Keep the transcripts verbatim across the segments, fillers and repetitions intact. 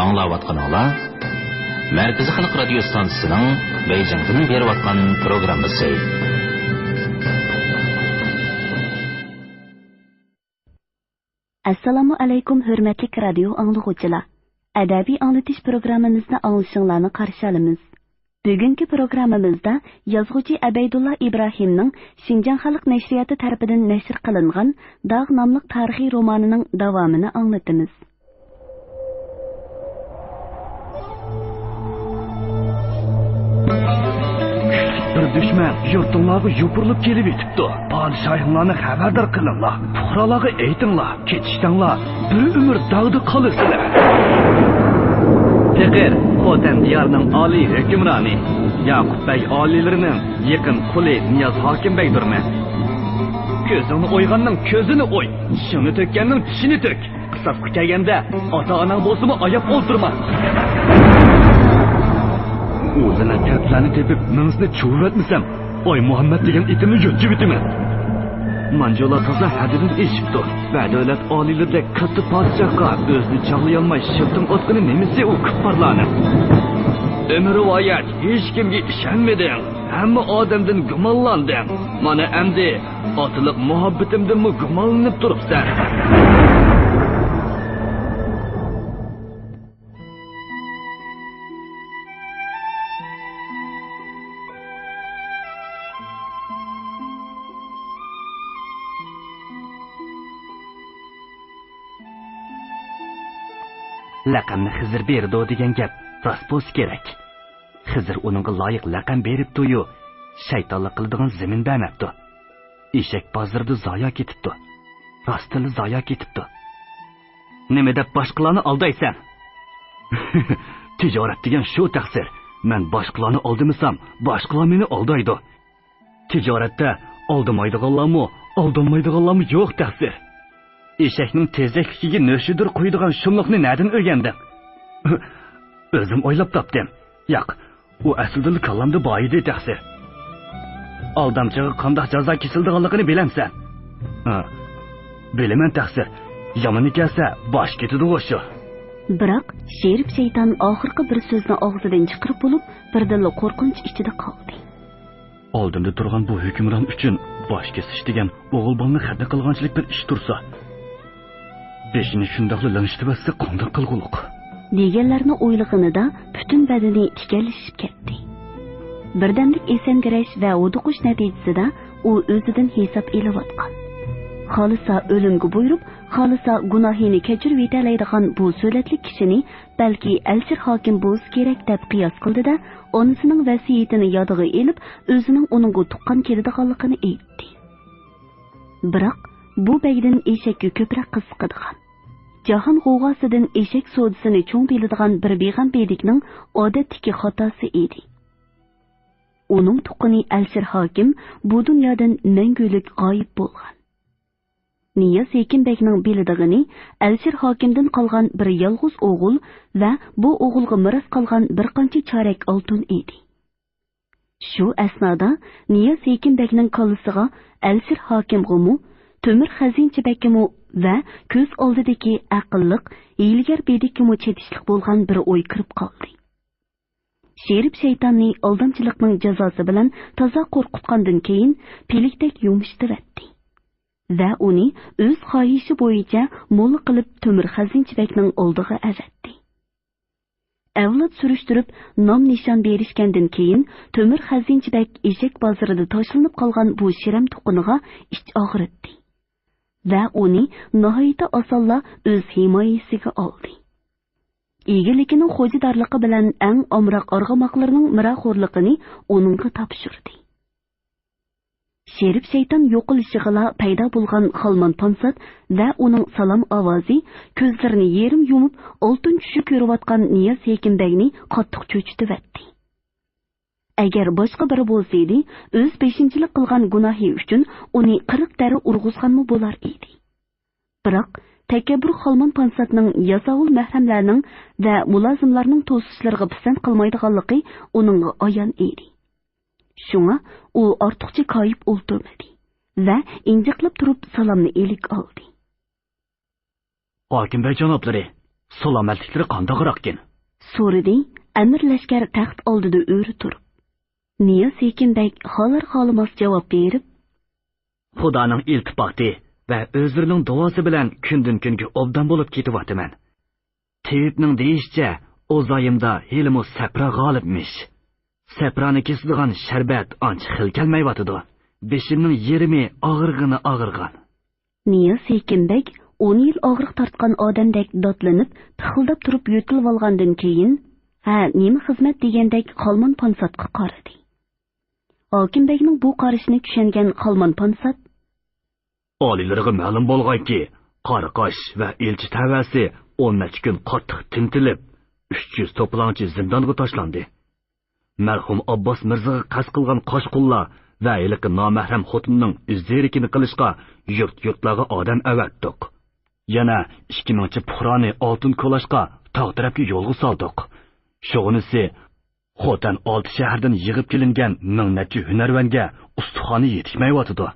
ئاڭلاۋاتقىنىڭلار مەركىزىي خەلق رادىيو ستانسىسىنىڭ بېيجىڭدىن بېرىۋاتقان پروگراممىسى. ئەسسالامۇ ئەلەيكۇم، ھۆرمەتلىك رادىيو ئاڭلىغۇچىلار! ئەدەبىي ئاڭلىتىش پروگراممىمىزنى ئاڭلىشىڭلارنى قارشى ئالىمىز. بۈگۈنكى پروگراممىمىزدا يازغۇچى ئەبەيدۇللا ئىبراھىمنىڭ شىنجاڭ خەلق نەشرىياتى تەرىپىدىن نەشر قىلىنغان داغ ناملىق تارىخىي رومانىنىڭ داۋامىنى ئاڭلىتىمىز. بىر دۈشمەن يۇرتۇڭلارغا يوپۇرۇلۇپ كېلىۋېتىپتۇ. پادىشاھىڭلارنى خەۋەردار قىلىڭلار. پۇقرالارغا ئېيتىڭلار، كېتىشتەڭلار، بىر ئۆمۈر داغدا قالىسىلەر. پېقىر، خوتەن دىيارىنىڭ ئالىي ھۆكۈمرانى، ياقۇپ بەگ ئالىيلىرىنىڭ يېقىن قۇلى نىياز ھاكىم بەگدۇرمەن. كۆزۈڭنى ئويغاننىڭ كۆزىنى ئوي، چىشىڭنى تۆككەننىڭ چىشىنى تۆك. قىساسقا كەلگەندە ئاتا-ئاناڭ بولسىمۇ ئاياپ ئولتۇرما. ئۇ لەنەت كەلپىلەرنى تېپىپ مېڭىسىنى چۇۋۇۋەتمىسەم، ئاي مۇھەممەد دېگەن ئېتىمنى يۆتكىۋېتىمەن. مانجۇلار تازا ھەددىدىن ئېشىپتۇ. بەدەۋلەت ئالىيلىرىدەك كاتتا پادىشاھقا ئۆزىنى چاغلىيالماي شىلتىڭ ئاتقىنى نېمىسى ئۇ كۇپپارلارنىڭ؟ ئۆمۈر رىۋايەت، ھېچكىمگە ئىشەنمىدىڭ، ھەممە ئادەمدىن گۇمانلاندىڭ. مانا ئەمدى ئاتىلىق مۇھەببىتىمدىنمۇ گۇمانلىنىپ تۇرۇپسەن. لەقەمنى خىزىر بېرىدۇ دېگەن گەپ راست بولسا كېرەك. خىزىر ئۇنىڭغا لايىق لەقەم بېرىپتۇ-يۇ، شەيتانلىق قىلىدىغان زېمىن بەرمەپتۇ. ئېشەك بازىرىدا زايا كېتىپتۇ. راستتىنلا زايا كېتىپتۇ. نېمە دەپ باشقىلارنى ئالدايسەن؟ تىجارەت دېگەن شۇ تەقسىر. مەن باشقىلارنى ئالدىمىسام، باشقىلار مېنى ئالدايدۇ. تىجارەتتە ئالدىمايدىغانلارمۇ، ئالدانمايدىغانلارمۇ يوق تەقسىر. ئېشەكنىڭ تېزەكلىكىگە نۆشىدۇر قويىدىغان شۇملۇقنى نەدىن ئۆگەندىڭ؟ ئۆزۈم ئويلاپ تاپتىم. ياق، ئۇ ئەسلىدىلا كاللامدا بار ئىدى تەقسىر. ئالدامچىغا قانداق جازا كېسىلىدىغانلىقىنى بىلەمسەن؟ ھە، بىلىمەن تەقسىر. يامىنى كەلسە باش كېتىدىغۇ شۇ. بىراق شېرىپ شەيتان ئاخىرقى بىر سۆزنى ئاغزىدىن چىقىرىپ بولۇپ، بىردىنلا قورقۇنچ ئىچىدە قالدى. ئالدىمدا تۇرغان بۇ ھۆكۈمران ئۈچۈن باش كېسىش دېگەن ئوغۇل بالىنى خەتنە قىلغانچىلىك بىر ئىش تۇرسا، بېشىنى شۇنداقلا لىڭشىتىۋەتسە قانداق قىلغۇلۇق؟ دېگەنلەرنى ئويلىغىنىدا پۈتۈن بەدىنى تىكەنلىشىپ كەتتى. بىردەملىك ئېسەنگىرەش ۋە ھودۇقۇش نەتىجىسىدە ئۇ ئۆزىدىن ھېساب ئېلىۋاتقان. خالىسا ئۆلۈمگە بۇيرۇپ، خالىسا گۇناھىنى كەچۈرۈۋېتەلەيدىغان بۇ سۆلەتلىك كىشىنى بەلكى ئەلشىر ھاكىم بولسا كېرەك دەپ قىياس قىلدى-دە، ئانىسىنىڭ ۋەسىيىتىنى يادىغا ئېلىپ، ئۆزىنىڭ ئۇنىڭغا تۇغقان كېلىدىغانلىقىنى ئېيتتى. بىراق بۇ بەگدىن ئېشەككە كۆپرەك قىزىقىدىغان، جاھان غوۋغاسىدىن ئېشەك سودىسىنى چوڭ بىلىدىغان بىر بىغەم بېدىكنىڭ ئادەتتىكى خاتاسى ئىدى. ئۇنىڭ تۇغقىنى ئەلشىر ھاكىم بۇ دۇنيادىن مەڭگۈلۈك غايىب بولغان. نىياز ھېكىم بەگنىڭ بىلىدىغىنى ئەلشىر ھاكىمدىن قالغان بىر يالغۇز ئوغۇل ۋە بۇ ئوغۇلغا مىراس قالغان بىر قانچە چارەك ئالتۇن ئىدى. شۇ ئەسنادا نىياز ھېكىم بەگنىڭ كاللىسىغا ئەلشىر ھاكىمغىمۇ، تۆمۈر خەزىنىچى بەگكىمۇ ۋە كۆز ئالدىدىكى ئەقىللىق، ھىيلىگەر بېدىككىمۇ چېتىشلىق بولغان بىر ئوي كىرىپ قالدى. شېرىپ شەيتاننى ئالدامچىلىقنىڭ جازاسى بىلەن تازا قورقۇتقاندىن كېيىن، پىلىكتەك يۇمشىتىۋەتتى ۋە ئۇنى ئۆز خاھىشى بويىچە موللا قىلىپ تۆمۈر خەزىنىچى بەگنىڭ ئالدىغا ئەۋەتتى. ئەۋلاد سۈرۈشتۈرۈپ، نام-نىشان بېرىشكەندىن كېيىن، تۆمۈر خەزىنىچى بەگ ئېشەك بازىرىدا تاشلىنىپ قالغان بۇ شىرەم تۇغقىنىغا ئىچ ئاغرىتتى ۋە ئۇنى ناھايىتى ئاسانلا ئۆز ھىمايىسىگە ئالدى. ئىگىلىكىنىڭ خوجىدارلىقى بىلەن ئەڭ ئامراق ئارغىماقلىرىنىڭ مىراخورلۇقىنى ئۇنىڭغا تاپشۇردى. شېرىپ شەيتان يوقىلىشىغىلا پەيدا بولغان خالمان پانسات ۋە ئۇنىڭ سالام ئاۋازى كۆزلىرىنى يېرىم يۇمۇپ، ئالتۇن چۈشى كۆرۈۋاتقان نىياز ھېكىم بەگنى قاتتىق چۆچۈتۈۋەتتى. ئەگەر باشقا بىرى بولسىدى، ئۆز بېشىمچىلىق قىلغان گۇناھى ئۈچۈن ئۇنى قىرىق دەررە ئۇرغۇزغانمۇ بولار ئىدى. بىراق، تەكەببۇر خالمان پانساتنىڭ ياساۋۇل مەھرەملەرنىڭ ۋە مۇلازىملارنىڭ توسۇشلىرىغا پىسەنت قىلمايدىغانلىقى ئۇنىڭغا ئايان ئىدى. شۇڭا ئۇ ئارتۇقچە كايىپ ئولتۇرمىدى ۋە ئىنجىقلاپ تۇرۇپ سالامنى ئىلىك ئالدى. ھاكىم بەگ جانابلىرى، سالامەتلىكلىرى قانداقراقكىن؟ سورىدى ئەمىر لەشكەر تەخت ئالدىدا ئۆرە تۇرۇپ. نىياز ھېكىم بەگ خالار-خالىماس جاۋاب بېرىپ، خۇدانىڭ ئىلتىپاتى ۋە ئۆزلىرىنىڭ دۇئاسى بىلەن كۈندىن-كۈنگە ئوبدان بولۇپ كېتىۋاتىمەن. تېۋىپنىڭ دېيىشىچە، ئۇ زايىمدا ھېلىمۇ سەپرا غالىبمىش. سەپرانى كېسىدىغان شەربەت ئانچە خىل كەلمەيۋاتىدۇ. بېشىمنىڭ يېرىمى ئاغرىغىنى ئاغرىغان. نىياز ھېكىم بەگ ئون يىل ئاغرىق تارتقان ئادەمدەك داتلىنىپ، پىخىلداپ تۇرۇپ يۆتىلىۋالغاندىن كېيىن، ھە، نېمە خىزمەت دېگەندەك قالمان پانساتقا قارىدى. ھاكىم بەگنىڭ بۇ قارىشىنى چۈشەنگەن قالمان پانسات، ئالىيلىرىغا مەلۇم بولغايكى، قاراقاش ۋە ئىلچى تەۋەسى ئون نەچچە كۈن قاتتىق تىنتىلىپ، ئۈچ يۈز توپىلاڭچى زىندانغا تاشلاندى. مەرھۇم ئابباس مىرزىغا قەست قىلغان قاچقۇنلار ۋە ھېلىقى نامەھرەم خوتۇننىڭ ئىز دېرىكىنى قىلىشقا يۇرت-يۇرتلارغا ئادەم ئەۋەتتۇق. يەنە ئىككى مىڭچە پۇقرانى ئالتۇن كولاشقا تاغ تەرەپكە يولغا سالدۇق. شۇغىنىسى، خوتەن ئالتە شەھەردىن يىغىپ كېلىنگەن مىڭ نەچچە ھۈنەرۋەنگە ئۇستىخانا يېتىشمەيۋاتىدۇ.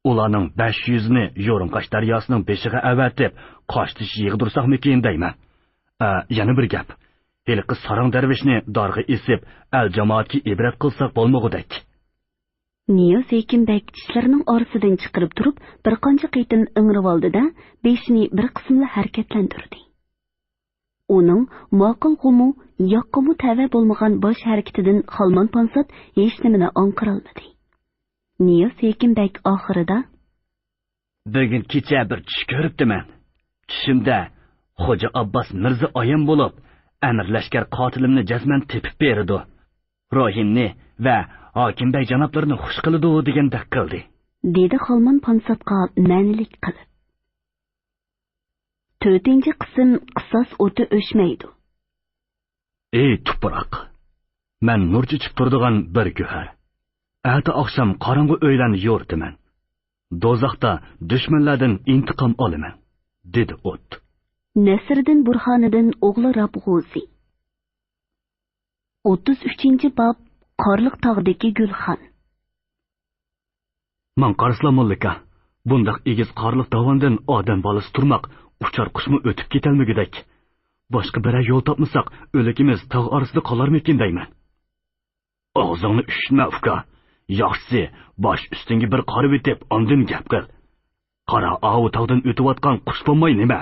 ئۇلارنىڭ بەش يۈزىنى يورۇڭقاش دەرياسىنىڭ بېشىغا ئەۋەتىپ، قاشتېشى يىغدۇرساقمىكىن دەيمەن. ئە، يەنە بىر گەپ. ھېلىقى ساراڭ دەرۋىشنى دارغا ئېسىپ، ئەل-جامائەتكە ئىبرەت قىلساق بولمىغۇدەك. نىياز ھېكىم بەگ چىشلىرىنىڭ ئارىسىدىن چىقىرىپ تۇرۇپ، بىر قانچە قېتىم ئىڭرىۋالدى-دە، بېشىنى بىر قىسىملا ھەرىكەتلەندۈردى. ئۇنىڭ ماقۇلغىمۇ، ياققىمۇ تەۋە بولمىغان باش ھەرىكىتىدىن خالمان پانسات ھېچنېمىنى ئاڭقىرالمىدى. نىياز ھېكىم بەگ ئاخىرىدا، بۈگۈن كېچە بىر چۈش كۆرۈپتىمەن. چۈشۈمدە خوجا ئابباس مىرزا ئايان بولۇپ، ئەمىر لەشكەر قاتىلىمنى جەزمەن تېپىپ بېرىدۇ. روھىمنى ۋە ھاكىم بەگ جانابلىرىنى خۇش قىلىدۇ دېگەندەك قىلدى. دېدى خالمان پانساتقا مەنىلىك قىلىپ. تۆتىنچى قىسىم، قىساس ئوتى ئۆچمەيدۇ. ئەي تۇپراق! مەن نۇر چېچىپ تۇرىدىغان بىر گۆھەر. ئەتە ئاخشام قاراڭغۇ ئۆيلەرنى يورۇتىمەن. دوزاختا دۈشمەنلەردىن ئىنتىقام ئالىمەن، دېدى ئوت. نەسىردىن بۇرھانىدىن ئوغلى رابغۇزى. ئوتتۇز ئۈچىنچى باب، قارلىق تاغدىكى گۈلخان. ماڭا قارىسىلا موللىكا، بۇنداق ئېگىز قارلىق داۋاندىن ئادەم بالىسى تۇرماق ئۇچار قۇشمۇ ئۆتۈپ كېتەلمىگۈدەك. باشقا بىرەر يول تاپمىساق، ئۆلۈكىمىز تاغ ئارىسىدا قالارمىكىن دەيمەن. ئاغزىڭنى ئۈشۈتمە، ئۇكا. ياخشىسى، باش ئۈستۈڭگە بىر قارىۋېتىپ، ئاندىن گەپ قىل. قارا ئاۋۇ تاغدىن ئۆتۈۋاتقان قۇش بولماي نېمە؟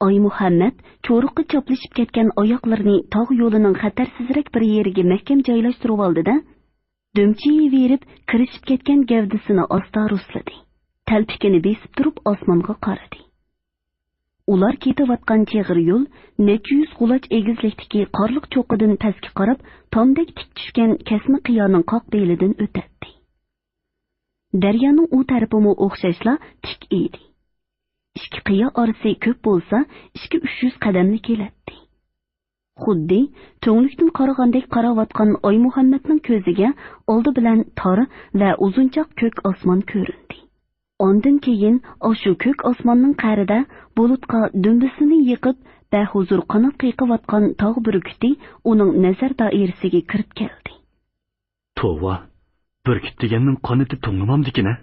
ئايمۇھەممەت چورۇققا چاپلىشىپ كەتكەن ئاياقلىرىنى تاغ يولىنىڭ خەتەرسىزرەك بىر يېرىگە مەھكەم جايلاشتۇرۇۋالدى-دە، دۈمچىيىۋېرىپ، قىرىشىپ كەتكەن گەۋدىسىنى ئاستا رۇسلىدى. تەلپىكىنى بېسىپ تۇرۇپ ئاسمانغا قارىدى. ئۇلار كېتىۋاتقان چېغىر يول نەچچە يۈز غۇلاچ ئېگىزلىكتىكى قارلىق چوققىدىن پەسكە قاراپ تامدەك تىك چۈشكەن كەسمە قىيانىڭ قاق بېلىدىن ئۆتەتتى. دەريانىڭ ئۇ تەرىپىمۇ ئوخشاشلا تىك ئىدى. ئىككى قىيا ئارىسى كۆپ بولسا، ئىككى-ئۈچ يۈز قەدەملا كېلەتتى. خۇددى تۈڭلۈكتىن قارىغاندەك قاراۋاتقان ئايمۇھەممەتنىڭ كۆزىگە ئالدى بىلەن تار ۋە ئۇزۇنچاق كۆك ئاسمان كۆرۈندى. ئاندىن كېيىن ئاشۇ كۆك ئاسماننىڭ قەرىدە بۇلۇتقا دۈمبىسىنى يېقىپ، بەھۇزۇر قانات قېقىۋاتقان تاغ بۈركۈتى ئۇنىڭ نەزەر دائىرىسىگە كىرىپ كەلدى. توۋا، بۈركۈت دېگەننىڭ قانىتى توڭلىمامدىكىن-ە؟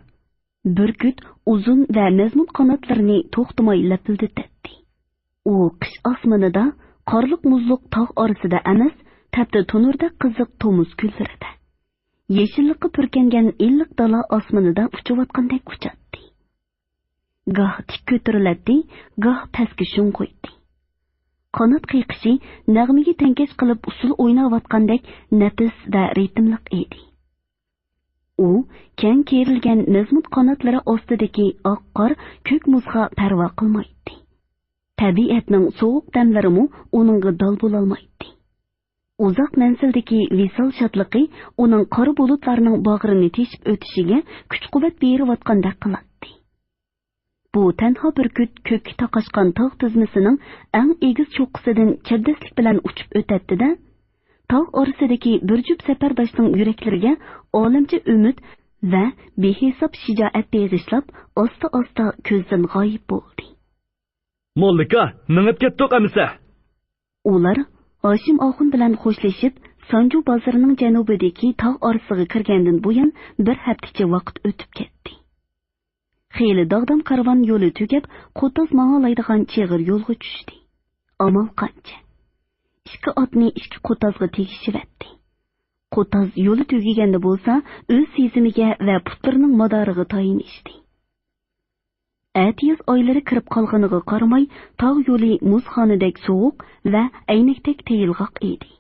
بۈركۈت ئۇزۇن ۋە مەزمۇت قاناتلىرىنى توختىماي لەپىلدىتەتتى. ئۇ قىش ئاسمىنىدا، قارلىق-مۇزلۇق تاغ ئارىسىدا ئەمەس، تەپتى تونۇردەك قىزىق تومۇز كۈنلىرىدە، يېشىللىققا پۈركەنگەن ئىللىق دالا ئاسمىنىدا ئۇچۇۋاتقاندەك ئۇچاتتى. گاھ تىك كۆتۈرۈلەتتى، گاھ پەسكە شۇڭغۇيتتى. قانات قېقىشى نەغمىگە تەڭكەش قىلىپ ئۇسسۇل ئويناۋاتقاندەك نەپىس ۋە رىتىملىق ئىدى. ئۇ كەڭ كېرىلگەن مەزمۇت قاناتلىرى ئاستىدىكى ئاق قار، كۆك مۇزغا پەرۋا قىلمايتتى. تەبىئەتنىڭ سوغۇق دەملىرىمۇ ئۇنىڭغا دال بولالمايتتى. ئۇزاق مەنزىلدىكى ۋىسال شادلىقى ئۇنىڭ قارا بۇلۇتلارنىڭ باغرىنى تېشىپ ئۆتۈشىگە كۈچ-قۇۋۋەت بېرىۋاتقاندەك قىلاتتى. بۇ تەنھا بۈركۈت كۆككە تاقاشقان تاغ تىزمىسىنىڭ ئەڭ ئېگىز چوققىسىدىن چەبدەسلىك بىلەن ئۇچۇپ ئۆتەتتى-دە، تاغ ئارىسىدىكى بىر جۈپ سەپەرداشنىڭ يۈرەكلىرىگە ئالەمچە ئۈمىد ۋە بىھېساب شىجائەت بېغىشلاپ، ئاستا-ئاستا كۆزدىن غايىب بولدى. موللىكا، مېڭىپ كەتتۇق ئەمىسە! ئۇلار ھاشىم ئاخۇن بىلەن خوشلىشىپ، سانجۇ بازىرىنىڭ جەنۇبىدىكى تاغ ئارىسىغا كىرگەندىن بۇيان بىر ھەپتىچە ۋاقىت ئۆتۈپ كەتتى. خېلى داغدام كارۋان يولى تۈگەپ، قوتاز ماڭالايدىغان چېغىر يولغا چۈشتى. ئامال قانچە؟ ئىككى ئاتنى ئىككى قوتازغا تېگىشىۋەتتى. قوتاز يولى تۈگىگەندە بولسا، ئۆز سېزىمىگە ۋە پۇتلىرىنىڭ مادارىغا تايىنىشتى. ئەتىياز ئايلىرى كىرىپ قالغىنىغا قارىماي، تاغ يولى مۇز خانىدەك سوغۇق ۋە ئەينەكتەك تېيىلغاق ئىدى.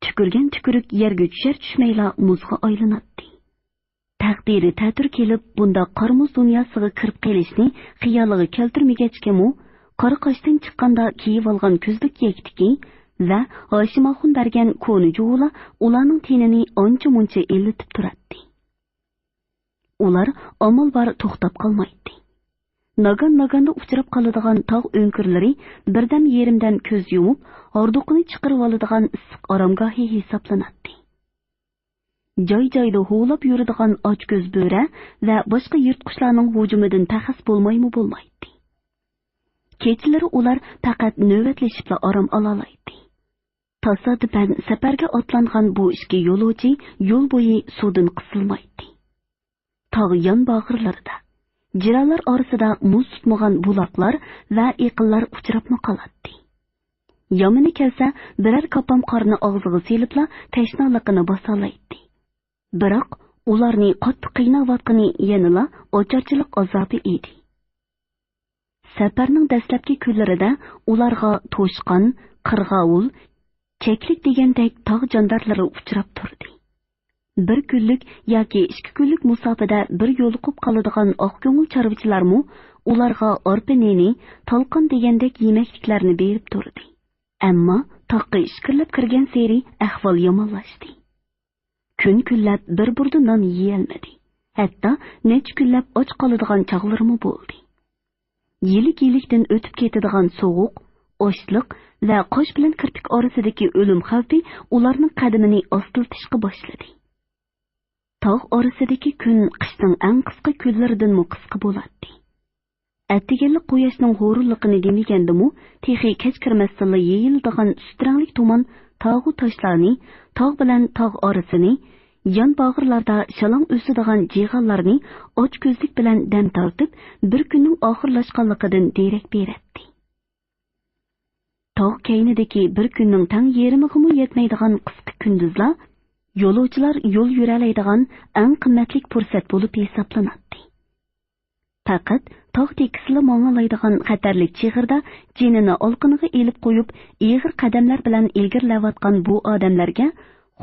تۈكۈرگەن تۈكۈرۈك يەرگە چۈشەر چۈشمەيلا مۇزغا ئايلىناتتى. تەقدىرى تەتۈر كېلىپ، بۇنداق قار-مۇز دۇنياسىغا كىرىپ قېلىشنى خىيالىغا كەلتۈرمىگەچكىمۇ، قاراقاشتىن چىققاندا كىيىۋالغان كۆزلۈك يەكتىكى ۋە ھاشىم ئاخۇن بەرگەن كونا جۇۋىلا ئۇلارنىڭ تېنىنى ئانچە-مۇنچە ئىللىتىپ تۇراتتى. ئۇلار ئامال بار توختاپ قالمايتتى. ناگان-ناگاندا ئۇچراپ قالىدىغان تاغ ئۆڭكۈرلىرى بىردەم-يېرىمدەم كۆز يۇمۇپ، ھاردۇقىنى چىقىرىۋالىدىغان ئىسسىق ئارامگاھى ھېسابلىناتتى. جاي-جايدا ھۇۋلاپ يۈرىدىغان ئاچكۆز بۆرە ۋە باشقا يىرتقۇچلارنىڭ ھۇجۇمىدىن پەخەس بولمايمۇ بولمايتتى. كېچىلىرى ئۇلار پەقەت نۆۋەتلىشىپلا ئارام ئالالايتتى. تاسادىپەن سەپەرگە ئاتلانغان بۇ ئىككى يولۇچى يول بويى سۇدىن قىسىلمايتتى. تاغ يان باغرىلىرىدا، جىرالار ئارىسىدا مۇز تۇتمىغان بۇلاقلار ۋە ئېقىنلار ئۇچراپمۇ قالاتتى. يامىنى كەلسە، بىرەر كاپام قارنى ئاغزىغا سېلىپلا تەشنالىقىنى باسالايتتى. بىراق، ئۇلارنى قاتتىق قىيناۋاتقىنى يەنىلا ئاچارچىلىق ئازابى ئىدى. سەپەرنىڭ دەسلەپكى كۈنلىرىدە ئۇلارغا توشقان، قىرغاۋۇل، چەكلىك دېگەندەك تاغ جاندارلىرى ئۇچراپ تۇردى. بىر كۈنلۈك ياكى ئىككى كۈنلۈك مۇساپىدە بىر يولۇقۇپ قالىدىغان ئاق كۆڭۈل چارۋىچىلارمۇ ئۇلارغا ئارپا نېنى، تالقان دېگەندەك يېمەكلىكلەرنى بېرىپ تۇردى. ئەمما تاغقا ئىچكىرىلەپ كىرگەنسېرى ئەھۋال يامانلاشتى. كۈن كۈنلەپ بىر بۇردا نان يېيەلمىدى. ھەتتا نەچچە كۈنلەپ ئاچ قالىدىغان چاغلىرىمۇ بولدى. يىلىك-يىلىكتىن ئۆتۈپ كېتىدىغان سوغۇق، ئاچلىق ۋە قاش بىلەن كىرپىك ئارىسىدىكى ئۆلۈم خەۋپى ئۇلارنىڭ قەدىمىنى ئاستىلىتىشقا باشلىدى. تاغ ئارىسىدىكى كۈن قىشنىڭ ئەڭ قىسقا كۈنلىرىدىنمۇ قىسقا بولاتتى. ئەتىگەنلىك قۇياشنىڭ ھورۇنلۇقىنى دېمىگەندىمۇ، تېخى كەچ كىرمەستىنلا يېيىلىدىغان سۈت رەڭلىك تۇمان تاغۇ تاشلارنى، تاغ بىلەن تاغ ئارىسىنى، يان باغرىلاردا شالاڭ ئۆسىدىغان جىغانلارنى ئاچكۆزلۈك بىلەن دەم تارتىپ، بىر كۈننىڭ ئاخىرلاشقانلىقىدىن دېرەك بېرەتتى. تاغ كەينىدىكى بىر كۈننىڭ تەڭ يېرىمىغىمۇ يەتمەيدىغان قىسقا كۈندۈزلا يولۇچىلار يول يۈرەلەيدىغان ئەڭ قىممەتلىك پۇرسەت بولۇپ ھېسابلىناتتى. پەقەت تاغ تېكىسىلا ماڭالايدىغان خەتەرلىك چېغىردا جېنىنى ئالىقىنىغا ئېلىپ قويۇپ، ئېغىر قەدەملەر بىلەن ئىلگىرىلەۋاتقان بۇ ئادەملەرگە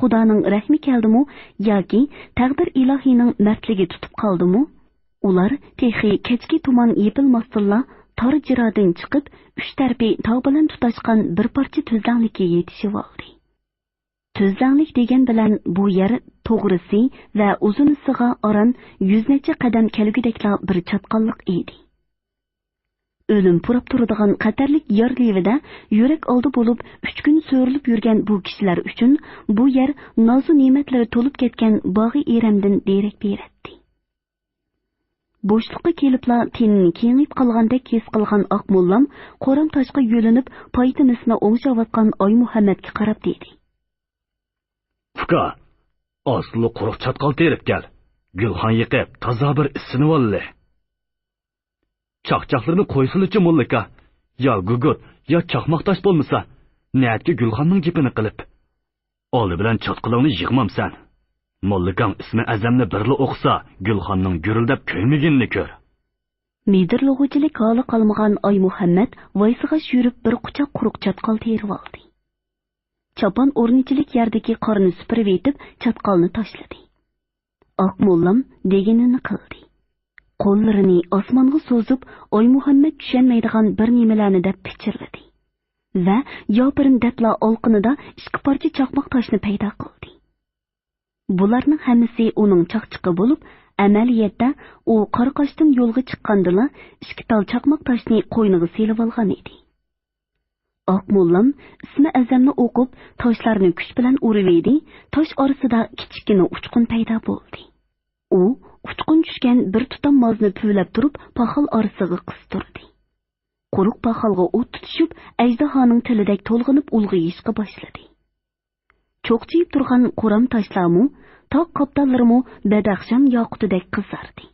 خۇدانىڭ رەھمى كەلدىمۇ ياكى تەقدىر ئىلاھىنىڭ مەردلىكى تۇتۇپ قالدىمۇ، ئۇلار تېخى كەچكى تۇمان يېپىلماستىنلا تار جىرادىن چىقىپ، ئۈچ تەرىپى تاغ بىلەن تۇتاشقان بىر پارچە تۈزلەڭلىككە يېتىشىۋالدى. تۈزلەڭلىك دېگەن بىلەن بۇ يەر توغرىسى ۋە ئۇزۇنىسىغا ئاران يۈز نەچچە قەدەم كەلگۈدەكلا بىر چاتقاللىق ئىدى. ئۆلۈم پۇراپ تۇرىدىغان خەتەرلىك يار لېۋىدە يۈرەك ئالدى بولۇپ ئۈچ كۈن سۆرىلىپ يۈرگەن بۇ كىشىلەر ئۈچۈن بۇ يەر نازۇ نېمەتلىرى تولۇپ كەتكەن باغى ئېرەمدىن دېرەك بېرەتتى. بوشلۇققا كېلىپلا تېنىنى كېڭىيىپ قالغاندەك ھېس قىلغان ئاق موللام قورام تاشقا يۆلىنىپ، پايتىمىسىنى ئوڭشاۋاتقان ئايمۇھەممەتكە قاراپ دېدى. ئۇكا، ئاز تولا قۇرۇق چاتقال تېرىپ كەل. گۈلخان يېقىپ، تازا بىر ئىسسىنىۋاللى. چاقچاقلىرىنى قويسىلىچۇ، موللىكا. يا گۇگۇت، يا چاقماق تاش بولمىسا، نەدىكى گۈلخاننىڭ گېپىنى قىلىپ. ئالدى بىلەن چاتقىلىڭنى يىغمامسەن؟ موللىكاڭ ئىسمى ئەزەمنى بىرلا ئوقۇسا، گۈلخاننىڭ گۈرۈلدەپ كۆيمىگىنىنى كۆر. مىدىرلىغۇچىلىك ھالى قالمىغان ئايمۇھەممەت ۋايسىغاچ يۈرۈپ بىر قۇچاق قۇرۇق چاتقال تېرىۋالدى. چاپان ئورنىچىلىك يەردىكى قارنى سۈپۈرۈۋېتىپ، چاتقالنى تاشلىدى. ئاق موللام دېگىنىنى قىلدى. قوللىرىنى ئاسمانغا سوزۇپ، ئايمۇھەممەت چۈشەنمەيدىغان بىر نېمىلەرنى دەپ پىچىرلىدى ۋە ياپىرىن دەپلا ئالىقىنىدا ئىككى پارچە چاقماق تاشنى پەيدا قىلدى. بۇلارنىڭ ھەممىسى ئۇنىڭ چاقچىقى بولۇپ، ئەمەلىيەتتە ئۇ قاراقاشتىن يولغا چىققاندىلا ئىككى تال چاقماق تاشنى قوينىغا سېلىۋالغان ئىدى. ئاق موللام ئىسمى ئەزەمنى ئوقۇپ، تاشلارنى كۈچ بىلەن ئۇرۇۋىدى، تاش ئارىسىدا كىچىككىنە ئۇچقۇن پەيدا بولدى. ئۇ ئۇچقۇن چۈشكەن بىر تۇتام مازنى پۈۋلەپ تۇرۇپ، پاخال ئارىسىغا قىستۇردى. قۇرۇق پاخالغا ئوت تۇتۇشۇپ، ئەجدىھانىڭ تىلىدەك تولغىنىپ ئۇلغىيىشقا باشلىدى. چوقچىيىپ تۇرغان قورام تاشلارمۇ، تاغ قاپتاللىرىمۇ بەدەخشان ياقۇتىدەك قىزاردى.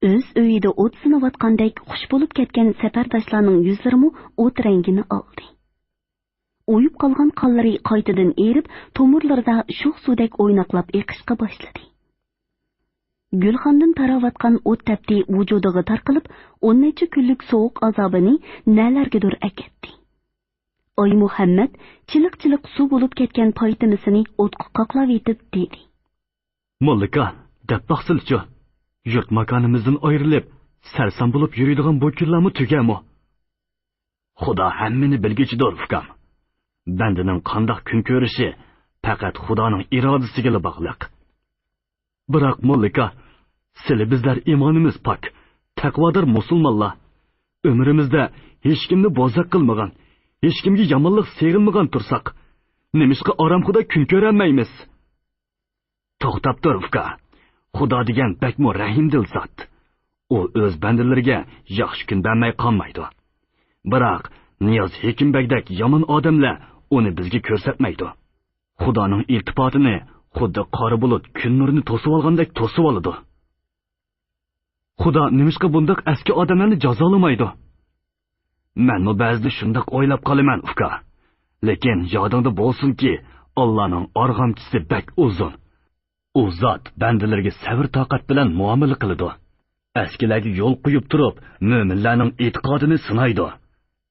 ئۆز ئۆيىدە ئوت سىنىۋاتقاندەك خۇش بولۇپ كەتكەن سەپەرداشلارنىڭ يۈزلىرىمۇ ئوت رەڭگىنى ئالدى. ئۇيۇپ قالغان قانلىرى قايتىدىن ئېرىپ، تومۇرلىرىدا شوخ سۇدەك ئويناقلاپ ئېقىشقا باشلىدى. گۈلخاندىن تاراۋاتقان ئوت تەپتى ۋۇجۇدىغا تارقىلىپ، ئون نەچچە كۈنلۈك سوغۇق ئازابىنى نەلەرگىدۇر ئەكەتتى. ئايمۇھەممەت چىلىق-چىلىق سۇ بولۇپ كەتكەن پايتىمىسىنى ئوتقا قاقلاۋېتىپ دېدى. موللىكا، دەپ باقسىلىچۇ، يۇرت ماكانىمىزدىن ئايرىلىپ، سەرسان بولۇپ يۈرىدىغان بۇ كۈنلەرمۇ تۈگەرمۇ؟ خۇدا ھەممىنى بىلگۈچىدۇر، ئۇكام. بەندىنىڭ قانداق كۈن كۆرۈشى پەقەت خۇدانىڭ ئىرادىسىگىلا باغلىق. بىراق، موللىكا، سىلى بىزلەر ئىمانىمىز پاك، تەقۋادار مۇسۇلمانلار. ئۆمرىمىزدە ھېچكىمنى بوزەك قىلمىغان، ھېچكىمگە يامانلىق سېغىنمىغان تۇرساق، نېمىشقا ئارامخۇدا كۈن كۆرەلمەيمىز؟ توختاپ تۇر، ئۇكا. خۇدا دېگەن بەكمۇ رەھىمدىل زات. ئۇ ئۆز بەندىلىرىگە ياخشى كۈن بەرمەي قالمايدۇ. بىراق، نىياز ھېكىمبەگدەك يامان ئادەملەر ئۇنى بىزگە كۆرسەتمەيدۇ. خۇدانىڭ ئىلتىپاتىنى خۇددى قارا بۇلۇت كۈن نۇرىنى توسۇۋالغاندەك توسۇۋالىدۇ. خۇدا نېمىشقا بۇنداق ئەسكى ئادەملەرنى جازالىمايدۇ؟ مەنمۇ بەزىدە شۇنداق ئويلاپ قالىمەن، ئۇكا. لېكىن يادىڭدا بولسۇنكى، ئاللانىڭ ئارغامچىسى بەك ئۇزۇن. ئۇ زات بەندىلىرىگە سەۋر-تاقەت بىلەن مۇئامىلە قىلىدۇ. ئەسكىلەرگە يول قويۇپ تۇرۇپ، مۆمىنلەرنىڭ ئېتىقادىنى سىنايدۇ.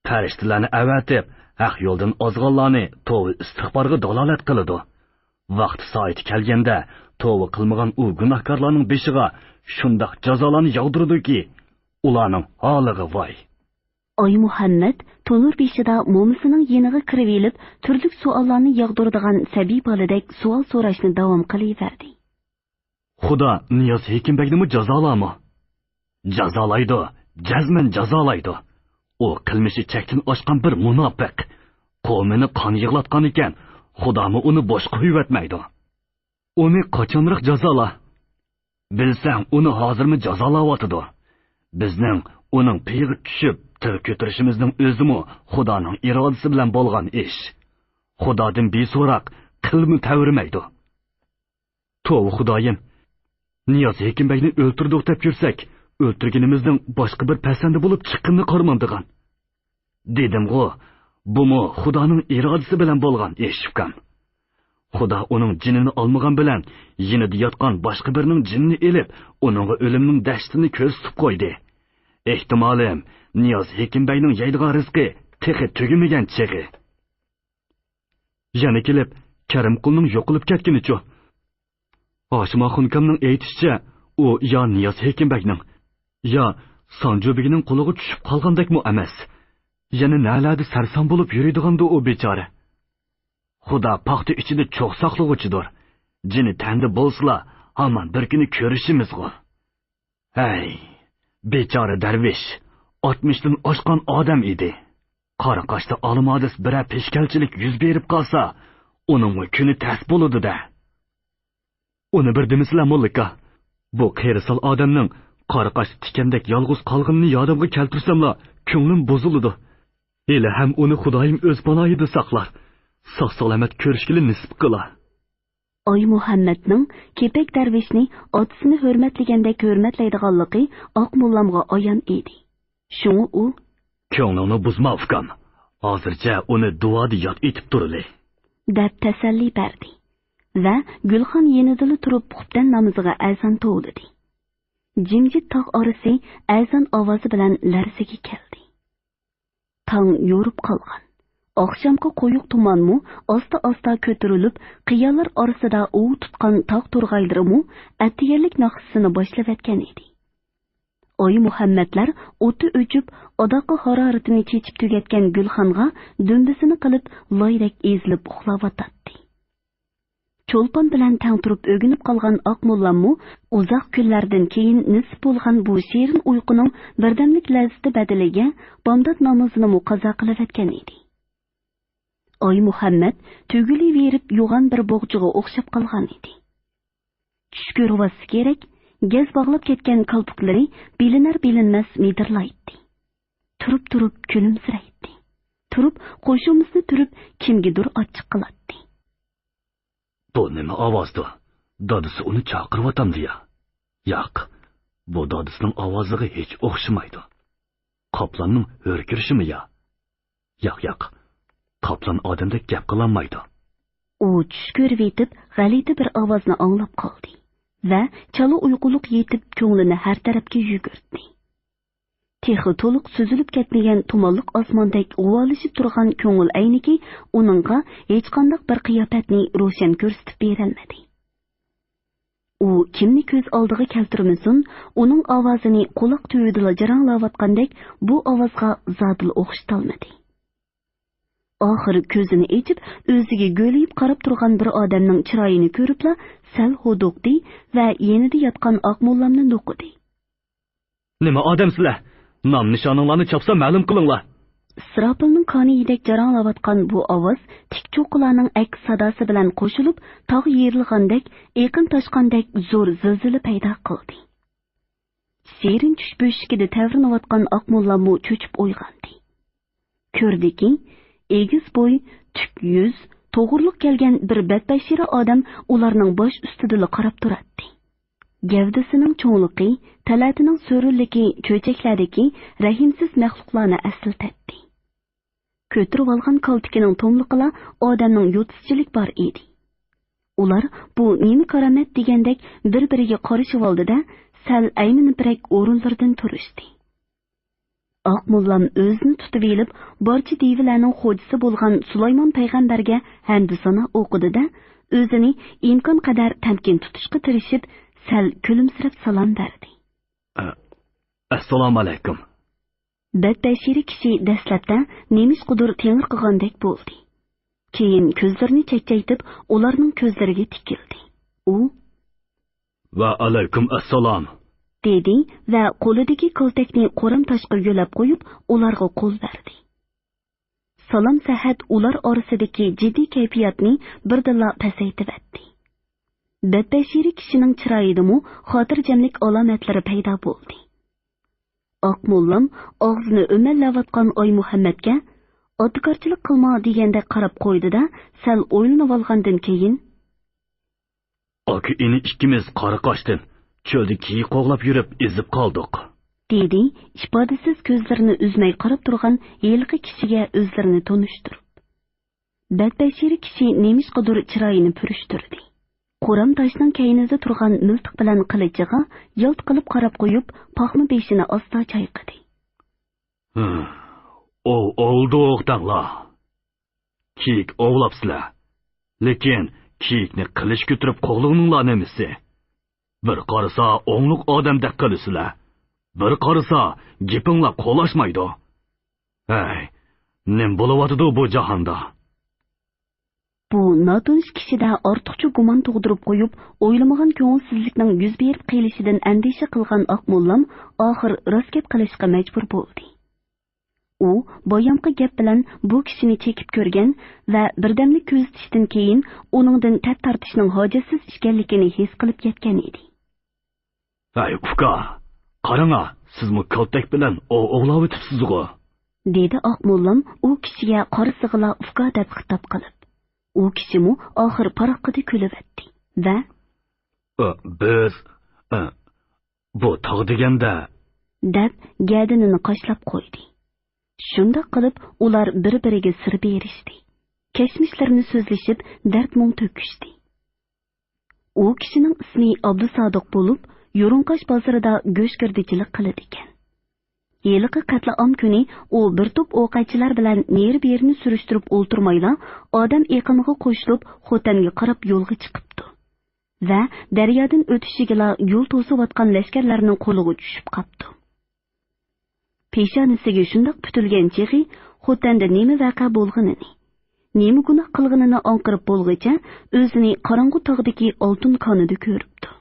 پەرىشتىلەرنى ئەۋەتىپ، ھەق يولدىن ئازغانلارنى توۋا ئىستىغپارغا دالالەت قىلىدۇ. ۋاقتى سائىتى كەلگەندە، توۋا قىلمىغان ئۇ گۇناھكارلارنىڭ بېشىغا شۇنداق جازالارنى ياغدۇرىدۇكى، ئۇلارنىڭ ھالىغا ۋاي! ئايمۇھەممەت تونۇر بېشىدا مومىسىنىڭ يېنىغا كىرىۋېلىپ، تۈرلۈك سوئاللارنى ياغدۇرىدىغان سەبىي بالىدەك سوئال سوراشنى داۋام قىلىۋەردى. خۇدا نىياز ھېكىمبەگنىمۇ جازالارمۇ؟ جازالايدۇ، جەزمەن جازالايدۇ. ئۇ قىلمىشى چەكتىن ئاشقان بىر مۇناپىق. قوۋمىنى قان يىغلاتقان ئىكەن، خۇدامۇ ئۇنى بوش قويۇۋەتمەيدۇ. ئۇنى قاچانراق جازالا؟ بىلسەڭ، ئۇنى ھازىرمۇ جازالاۋاتىدۇ. بىزنىڭ ئۇنىڭ پېيىغا چۈشۈپ، تىغ كۆتۈرۈشىمىزنىڭ ئۆزىمۇ خۇدانىڭ ئىرادىسى بىلەن بولغان ئىش. خۇدادىن بىسوراق قىلمۇ تەۋرىمەيدۇ. توۋا، خۇدايىم! نىياز ھېكىمبەگنى ئۆلتۈردۇق دەپ يۈرسەك، ئۆلتۈرگىنىمىزنىڭ باشقا بىر پەسەندە بولۇپ چىققىنىنى قارىمامدىغان. دېدىمغۇ، بۇمۇ خۇدانىڭ ئىرادىسى بىلەن بولغان ئىش، ئۇكام. خۇدا ئۇنىڭ جېنىنى ئالمىغان بىلەن، يېنىدا ياتقان باشقا بىرىنىڭ جېنىنى ئېلىپ، ئۇنىڭغا ئۆلۈمنىڭ دەھشىتىنى كۆرسىتىپ قويدى. ئېھتىمالىم، نىياز ھېكىمبەگنىڭ يەيدىغان رىزقى تېخى تۈگىمىگەن چېغى. يەنە كېلىپ، كەرىمقۇلنىڭ يوقىلىپ كەتكىنىچۇ؟ ھاشىم ئاخۇنكامنىڭ ئېيتىشىچە، ئۇ يا نىياز ھېكىمبەگنىڭ، يا سانجۇ بېگىنىڭ قولىغا چۈشۈپ قالغاندەكمۇ ئەمەس. يەنە نەلەردە سەرسان بولۇپ يۈرىدىغاندۇ ئۇ بىچارە؟ خۇدا پاختا ئىچىدە چوغ ساقلىغۇچىدۇر. جېنى تەندە بولسىلا، ھامان بىر كۈنى كۆرۈشىمىزغۇ. ھەي، بىچارە دەرۋىش، ئاتمىشتىن ئاشقان ئادەم ئىدى. قارا قاشتا ئالىمادىس بىرەر پېشكەلچىلىك يۈز بېرىپ قالسا، ئۇنىڭمۇ كۈنى تەس بولىدۇ-دە. ئۇنى بىر دېمىسىلە، موللىكا. بۇ قېرىسال ئادەمنىڭ قارا قاشتا تىكەندەك يالغۇز قالغىنىنى يادىمغا كەلتۈرسەملا، كۆڭلۈم بۇزۇلىدۇ. ھېلىھەم ئۇنى خۇدايىم ئۆز پاناھىدا ساقلار. ساق-سالامەت كۆرۈشكىلى نېسىپ قىلا. ئايمۇھەممەتنىڭ كېپەك دەرۋىشنى ئاتىسىنى ھۆرمەتلىگەندەك ھۆرمەتلەيدىغانلىقى ئاق موللامغا ئايان ئىدى. شۇڭا ئۇ، كۆڭلۈڭنى بۇزما، ئۇكام. ھازىرچە ئۇنى دۇئادا ياد ئېتىپ تۇرىلى، دەپ تەسەللى بەردى ۋە گۈلخان يېنىدىلا تۇرۇپ خۇپتەن نامىزىغا ئەزان توۋلىدى. جىمجىت تاغ ئارىسى ئەزان ئاۋازى بىلەن لەرزىگە كەلدى. تاڭ يورۇپ قالغان. ئاخشامقى قويۇق تۇمانمۇ ئاستا-ئاستا كۆتۈرۈلۈپ، قىيالار ئارىسىدا ئۇۋا تۇتقان تاغ تورغايلىرىمۇ ئەتىگەنلىك ناخشىسىنى باشلىۋەتكەن ئىدى. ئايمۇھەممەتلەر ئوتى ئۆچۈپ، ئاداققى ھارارىتىنى چېچىپ تۈگەتكەن گۈلخانغا دۈمبىسىنى قىلىپ، لايدەك ئېزىلىپ ئۇخلاۋاتاتتى. چولپان بىلەن تەڭ تۇرۇپ ئۆگىنىپ قالغان ئاق موللاممۇ ئۇزاق كۈنلەردىن كېيىن نېسىپ بولغان بۇ شېرىن ئۇيقۇنىڭ بىردەملىك لەززىتى بەدىلىگە بامدات نامىزىنىمۇ قازا قىلىۋەتكەن ئىدى. ئايمۇھەممەت تۈگۈلۈۋېرىپ يوغان بىر بوغچىغا ئوخشاپ قالغان ئىدى. چۈش كۆرۈۋاتسا كېرەك، گەز باغلاپ كەتكەن كالپۇكلىرى بىلىنەر-بىلىنمەس مىدىرلايتتى. تۇرۇپ-تۇرۇپ كۈلۈمسىرەيتتى. تۇرۇپ قوشۇمىسىنى تۈرۈپ كىمگىدۇر ئاچچىق قىلاتتى. بۇ نېمە ئاۋازدۇ؟ دادىسى ئۇنى چاقىرىۋاتامدۇ يا؟ ياق، بۇ دادىسىنىڭ ئاۋازىغا ھېچ ئوخشىمايدۇ. قاپلاننىڭ ھۆركىرىشىمۇ يا؟ ياق، ياق. قاپلان ئادەمدەك گەپ قىلالمايدۇ. ئۇ چۈش كۆرۈۋېتىپ، غەلىتە بىر ئاۋازنى ئاڭلاپ قالدى ۋە چالا ئۇيقۇلۇق يېتىپ، كۆڭلىنى ھەر تەرەپكە يۈگۈرتتى. تېخى تولۇق سۈزۈلۈپ كەتمىگەن تۇمانلىق ئاسماندەك غۇۋالىشىپ تۇرغان كۆڭۈل ئەينىكى ئۇنىڭغا ھېچقانداق بىر قىياپەتنى روشەن كۆرسىتىپ بېرەلمىدى. ئۇ كىمنى كۆز ئالدىغا كەلتۈرمىسۇن، ئۇنىڭ ئاۋازىنى قۇلاق تۈۋىدىلا جاراڭلاۋاتقاندەك بۇ ئاۋازغا زادىلا ئوخشىتالمىدى. ئاخىرى كۆزىنى ئېچىپ، ئۆزىگە گۆلىيىپ قاراپ تۇرغان بىر ئادەمنىڭ چىرايىنى كۆرۈپلا سەل ھودۇقتى ۋە يېنىدا ياتقان ئاق موللامنى نوقۇدى. نېمە ئادەمسىلەر؟ نام نىشانىڭلارنى چاپسان مەلۇم قىلىڭلار. ئىسراپىلنىڭ كانىيىدەك جاراڭلاۋاتقان بۇ ئاۋاز تىك چوققىلارنىڭ ئەكس ساداسى بىلەن قوشۇلۇپ، تاغ يېرىلغاندەك ئېقىن تاشقاندەك زور زىلزىلە پەيدا قىلدى. سېرىن چۈش بۆشۈكىدە تەۋرىنىۋاتقان ئاق موللاممۇ چۆچۈپ ئويغاندى. كۆردىكى، ئېگىز بوي، تۈك يۈز، توغرىلىق كەلگەن بىر بەتبەشىرە ئادەم ئۇلارنىڭ باش ئۈستىدىلا قاراپ تۇراتتى. گەۋدىسىنىڭ چوڭلۇقى، تەلەتىنىڭ سۆرۈنلۈكى چۆچەكلەردىكى رەھىمسىز مەخلۇقلارنى ئەسلىتەتتى. كۆتۈرۈۋالغان كالتىكىنىڭ توملۇقىلا ئادەمنىڭ يوتىسىچىلىك بار ئىدى. ئۇلار بۇ نېمە كارامەت دېگەندەك بىر-بىرىگە قارىشىۋالدى-دە، سەل ئەيمىنىپرەك ئورۇنلىرىدىن تۇرۇشتى. ئاق موللام ئۆزىنى تۇتۇۋېلىپ، بارچە دىۋىلەرنىڭ خوجىسى بولغان سۇلايمان پەيغەمبەرگە ھەمدۇ سانا ئوقۇدى-دە، ئۆزىنى ئىمكانقەدەر تەمكىن تۇتۇشقا تىرىشىپ، سەل كۈلۈمسىرەپ سالام بەردى. ئە، ئەسسالامۇ ئەلەيكۇم. بەتبەشىرە كىشى دەسلەپتە نېمىشقىدۇر تېڭىرقىغاندەك بولدى. كېيىن كۆزلىرىنى چەكچەيتىپ، ئۇلارنىڭ كۆزلىرىگە تىكىلدى. ئۇ، ۋە ئەلەيكۇم ئەسسالام، دېدى ۋە قولىدىكى كالتەكنى قورام تاشقا يۆلەپ قويۇپ، ئۇلارغا قول بەردى. سالام سەھەت ئۇلار ئارىسىدىكى جىددىي كەيپىياتنى بىردىنلا پەسەيتىۋەتتى. بەتبەشىرە كىشىنىڭ چىرايىدىمۇ خاتىرجەملىك ئالامەتلىرى پەيدا بولدى. ئاق موللام ئاغزىنى ئۆمەللەۋاتقان ئايمۇھەممەتكە «ئاتىكارچىلىق قىلما» دېگەندەك قاراپ قويدى-دە، سەل ئويلىنىۋالغاندىن كېيىن، «ئاكا-ئىنى ئىككىمىز قارا قاشتىن چۆلدە كېيىك قوغلاپ يۈرۈپ ئېزىپ قالدۇق.» دېدى، ئىپادىسىز كۆزلىرىنى ئۈزمەي قاراپ تۇرغان ھېلىقى كىشىگە ئۆزلىرىنى تونۇشتۇرۇپ. بەتبەشىرە كىشى نېمىشقىدۇر چىرايىنى پۈرۈشتۈردى. قورام تاشنىڭ كەينىدە تۇرغان مىلتىق بىلەن قىلىچىغا يالت قىلىپ قاراپ قويۇپ، پاخما بېشىنى ئاستا چايقىدى. «ھە، ئوۋ ئوۋلىدۇق دەڭلار. كېيىك ئوۋلاپسىلەر. لېكىن كېيىكنى قىلىچ كۆتۈرۈپ قوغلىغىنىڭلار نېمىسى؟ بىر قارىسا ئوڭلۇق ئادەمدەك قىلىسىلەر، بىر قارىسا گېپىڭلار قولاشمايدۇ. ھەي، نېمە بولۇۋاتىدۇ بۇ جاھاندا؟» بۇ ناتونۇش كىشىدە ئارتۇقچە گۇمان تۇغدۇرۇپ قويۇپ، ئويلىمىغان كۆڭۈلسىزلىكنىڭ يۈز بېرىپ قېلىشىدىن ئەندىشە قىلغان ئاق موللام ئاخىر راست گەپ قىلىشقا مەجبۇر بولدى. ئۇ بايامقى گەپ بىلەن بۇ كىشىنى چېكىپ كۆرگەن ۋە بىردەملىك كۆزىتىشتىن كېيىن ئۇنىڭدىن تەپ تارتىشنىڭ ھاجەتسىز ئىكەنلىكىنى ھېس قىلىپ يەتكەن ئىدى. «ھەي، ئۇكا، قاراڭا، سىزمۇ كالتەك بىلەن ئوۋ ئوۋلاۋېتىپسىزغۇ؟» دېدى ئاق موللام ئۇ كىشىگە قارىسىغىلا ئۇكا دەپ خىتاب قىلىپ. ئۇ كىشىمۇ ئاخىر پاراققىدە كۈلۈۋەتتى ۋە، «ئە، بىز، ئە، بۇ تاغ دېگەندە...» دەپ گەدىنىنى قاشلاپ قويدى. شۇنداق قىلىپ ئۇلار بىر-بىرىگە سىر بېرىشتى. كەچمىشلىرىنى سۆزلىشىپ دەرد-مۇڭ تۆكۈشتى. ئۇ كىشىنىڭ ئىسمى ئابدۇسادىق بولۇپ، يۇرۇڭقاش بازىرىدا گۆشگىردىچىلىك قىلىدىكەن. ھېلىقى قەتلىئام كۈنى ئۇ بىر توپ ئوقەتچىلەر بىلەن نېرى-بېرىنى سۈرۈشتۈرۈپ ئولتۇرمايلا، ئادەم ئېقىنىغا قوشۇلۇپ، خوتەنگە قاراپ يولغا چىقىپتۇ ۋە دەريادىن ئۆتۈشىگىلا يول توسۇۋاتقان لەشكەرلەرنىڭ قولىغا چۈشۈپ قاپتۇ. پېشانىسىگە شۇنداق پۈتۈلگەن چېغى خوتەندە نېمە ۋەقە بولغىنىنى، نېمە گۇناھ قىلغىنىنى ئاڭقىرىپ بولغىچە ئۆزىنى قاراڭغۇ تاغدىكى ئالتۇن كانىدا كۆرۈپتۇ.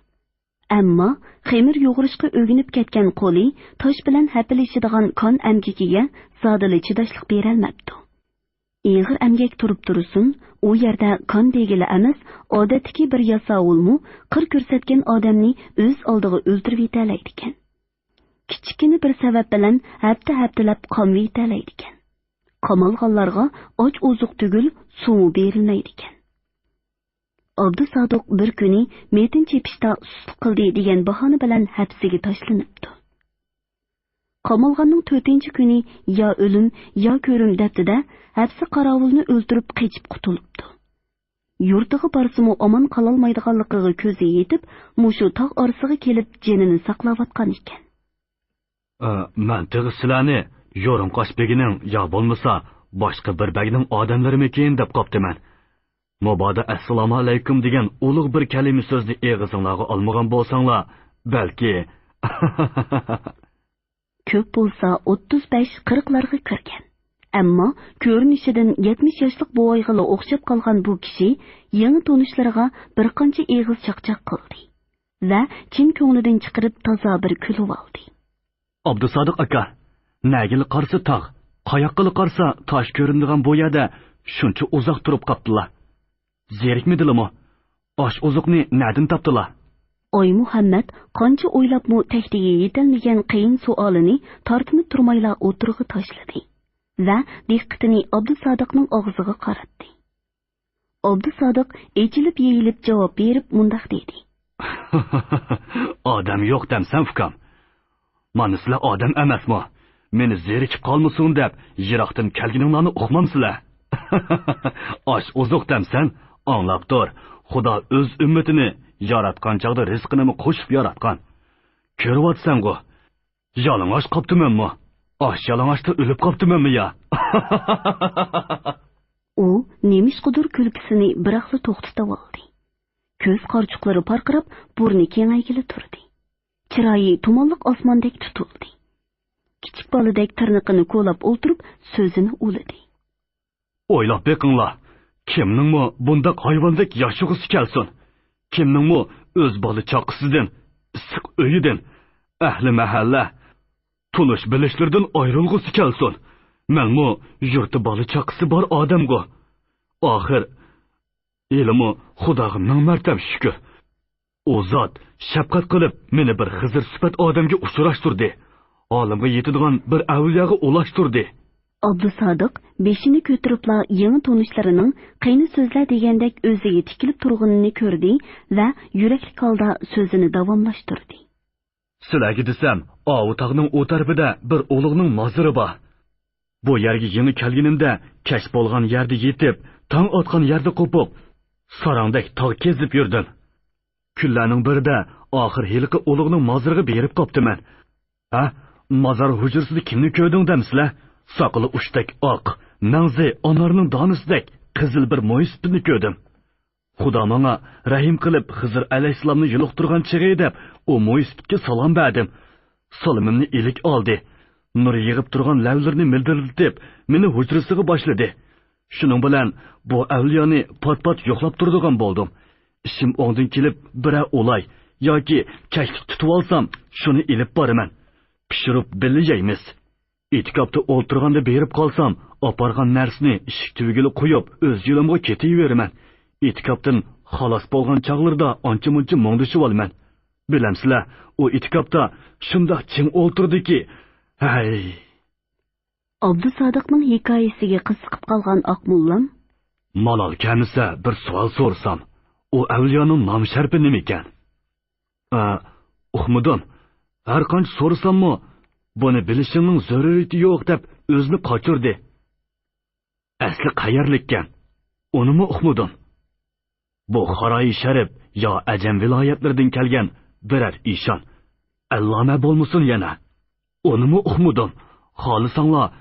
ئەمما خېمىر يۇغۇرۇشقا ئۆگىنىپ كەتكەن قولى تاش بىلەن ھەپىلىشىدىغان كان ئەمگىكىگە زادىلا چىداشلىق بېرەلمەپتۇ. ئېغىر ئەمگەك تۇرۇپ تۇرسۇن، ئۇ يەردە كان دېگىلى ئەمەس، ئادەتتىكى بىر ياساۋۇلمۇ قىر كۆرسەتكەن ئادەمنى ئۆز ئالدىغا ئۆلتۈرۈۋېتەلەيدىكەن. كىچىككىنە بىر سەۋەب بىلەن ھەپتە-ھەپتىلەپ قامىۋېتەلەيدىكەن. قامالغانلارغا ئاچ ئوزۇق تۈگۈل، سۇمۇ بېرىلمەيدىكەن. ئابدۇسادىق بىر كۈنى مېتىن چېپىشتا سۇسلۇق قىلدى دېگەن باھانە بىلەن ھەپسىگە تاشلىنىپتۇ. قامالغاننىڭ تۆتىنچى كۈنى يا ئۆلۈم، يا كۆرۈم دەپتىدە، ھەپسە قاراۋۇلنى ئۆلتۈرۈپ قېچىپ قۇتۇلۇپتۇ. يۇرتىغا بارسىمۇ ئامان قالالمايدىغانلىقىغا كۆزى يېتىپ، مۇشۇ تاغ ئارىسىغا كېلىپ جېنىنى ساقلاۋاتقان ئىكەن. ئە، مەن تېخى سىلەرنى يورۇنقاش بېگىنىڭ يا بولمىسا باشقا بىر بەگنىڭ ئادەملىرىمىكىن دەپ قاپتىمەن. مۇبادا «ئەسسالامۇئەلەيكۇم» دېگەن ئۇلۇغ بىر كەلىمە سۆزنى ئېغىزىڭلارغا ئالمىغان بولساڭلار، بەلكى. كۆپ بولسا ئوتتۇز بەش قىرىقلارغا كىرگەن. ئەمما كۆرۈنۈشىدىن يەتمىش ياشلىق بوۋايغىلا ئوخشاپ قالغان بۇ كىشى يېڭى تونۇشلىرىغا بىر قانچە ئېغىز چاقچاق قىلدى ۋە چىن كۆڭلىدىن چىقىرىپ تازا بىر كۈلۈۋالدى. ئابدۇسادىق ئاكا، نەگىلا قارىسا تاغ، قاياققىلا قارىسا تاش كۆرۈنىدىغان بۇ يەردە شۇنچە ئۇزاق تۇرۇپ قاپتىلا. زېرىكمىدىلىمۇ؟ ئاش-ئوزۇقنى نەدىن تاپتىلا؟ ئايمۇھەممەت قانچە ئويلاپمۇ تەكتىگە يېتەلمىگەن قىيىن سوئالىنى تارتىنىپ تۇرمايلا ئوتتۇرىغا تاشلىدى ۋە دىققىتىنى ئابدۇسادىقنىڭ ئاغزىغا قاراتتى. ئابدۇسادىق ئېچىلىپ-يېيىلىپ جاۋاب بېرىپ مۇنداق دېدى. ئادەم يوق دەمسەن، ئۇكام. مانا سىلەر ئادەم ئەمەسمۇ؟ مېنى زېرىكىپ قالمىسۇن دەپ يىراقتىن كەلگىنىڭلارنى ئۇقمامسىلەر؟ ئاش-ئوزۇق دەمسەن؟ ئاڭلاپ تۇر، خۇدا ئۆز ئۈممىتىنى ياراتقان چاغدا رىزقىنىمۇ قوشۇپ ياراتقان. كۆرۈۋاتىسەنغۇ، يالىڭاچ قاپتىمەنمۇ؟ ئاچ يالىڭاچتا ئۆلۈپ قاپتىمەنمۇ يا؟ ئۇ نېمىشقىدۇر كۈلكىسىنى بىراقلا توختىتىۋالدى. كۆز قارىچۇقلىرى پارقىراپ، بۇرنى كېڭەيگىلى تۇردى. چىرايى تۇمانلىق ئاسماندەك تۇتۇلدى. كىچىك بالىدەك تىرنىقىنى كولاپ ئولتۇرۇپ، سۆزىنى ئۇلىدى. ئويلاپ بېقىڭلار، كىمنىڭمۇ بۇنداق ھايۋاندەك ياشىغۇسى كەلسۇن؟ كىمنىڭمۇ ئۆز بالا-چاقىسىدىن، ئىسسىق ئۆيىدىن، ئەھلى مەھەللە، تونۇش-بىلىشلىرىدىن ئايرىلغۇسى كەلسۇن؟ مەنمۇ يۇرتتا بالا-چاقىسى بار ئادەمغۇ. ئاخىر، ھېلىمۇ خۇداغا مىڭ مەرتەم شۈكۈر. ئۇ زات شەپقەت قىلىپ، مېنى بىر خىزىر سۈپەت ئادەمگە ئۇچراشتۇردى. ھالىمغا يېتىدىغان بىر ئەۋلىياغا ئۇلاشتۇردى. ئابدۇسادىق بېشىنى كۆتۈرۈپلا يېڭى تونۇشلىرىنىڭ قېنى سۆزلە دېگەندەك ئۆزىگە تىكىلىپ تۇرغىنىنى كۆردى ۋە يۈرەكلىك ھالدا سۆزىنى داۋاملاشتۇردى. سىلەرگە دېسەم، ئاۋۇ تاغنىڭ ئۇ تەرىپىدە بىر ئۇلۇغنىڭ مازىرى بار. بۇ يەرگە يېڭى كەلگىنىمدە كەچ بولغان يەردە يېتىپ، تاڭ ئاتقان يەردە قوپۇپ، ساراڭدەك تاغ كېزىپ يۈردۈم. كۈنلەرنىڭ بىرىدە ئاخىر ھېلىقى ئۇلۇغنىڭ مازىرىغا بېرىپ قاپتىمەن. ھە، مازار ھۇجرىسىدا كىمنى كۆردۈڭ دەمسىلە؟ ساقىلى ئۇچتەك ئاق، مەڭزى ئانارنىڭ دانىسىدەك قىزىل بىر مويسىپىتنى كۆردۈم. خۇدا ماڭا رەھىم قىلىپ، خىزىر ئەلەيھىسسالامنى يولۇقتۇرغان چېغى دەپ، ئۇ مويسىپىتكە سالام بەردىم. سالىمىمنى ئىلىك ئالدى. نۇر يېغىپ تۇرغان لەۋلىرىنى مىلدىرلىتىپ، مېنى ھۇجرىسىغا باشلىدى. شۇنىڭ بىلەن بۇ ئەۋلىيانى پات-پات يوقلاپ تۇرىدىغان بولدۇم. ئىشىم ئوڭدىن كېلىپ، بىرەر ئۇلاي ياكى كەچلىك تۇتۇۋالسام، شۇنى ئېلىپ بارىمەن. پىشۇرۇپ بىللە يەيمىز. ئېتىكاپتا ئولتۇرغاندا بېرىپ قالسام، ئاپارغان نەرسىنى ئىشىك تۈۋىگىلا قويۇپ، ئۆز يولۇمغا كېتىۋېرىمەن. ئېتىكاپتىن خالاس بولغان چاغلىرىدا ئانچە-مۇنچە مۇڭدىشىۋالىمەن. بىلەمسىلە، ئۇ ئېتىكاپتا شۇنداق جىم ئولتۇردىكى، ھەي! ئابدۇسادىقنىڭ ھېكايىسىگە قىزىقىپ قالغان ئاقموللام، مالال كەلمىسە، بىر سوئال سورىسام، ئۇ ئەۋلىيانىڭ نام-شەرىپى نېمىكەن؟ ئە، ئۇقمىدىم. ھەر قانچە سورىساممۇ، بۇنى بىلىشىڭنىڭ زۆرۈرىيىتى يوق دەپ ئۆزىنى قاچۇردى. ئەسلى قەيەرلىككەن؟ ئۇنىمۇ ئۇقمىدىم. بۇ خارايى شەرىپ يا ئەجەم ۋىلايەتلىرىدىن كەلگەن بىرەر ئىشان، ئەللامە بولمىسۇن يەنە. ئۇنىمۇ ئۇقمىدىم. خالىساڭلار،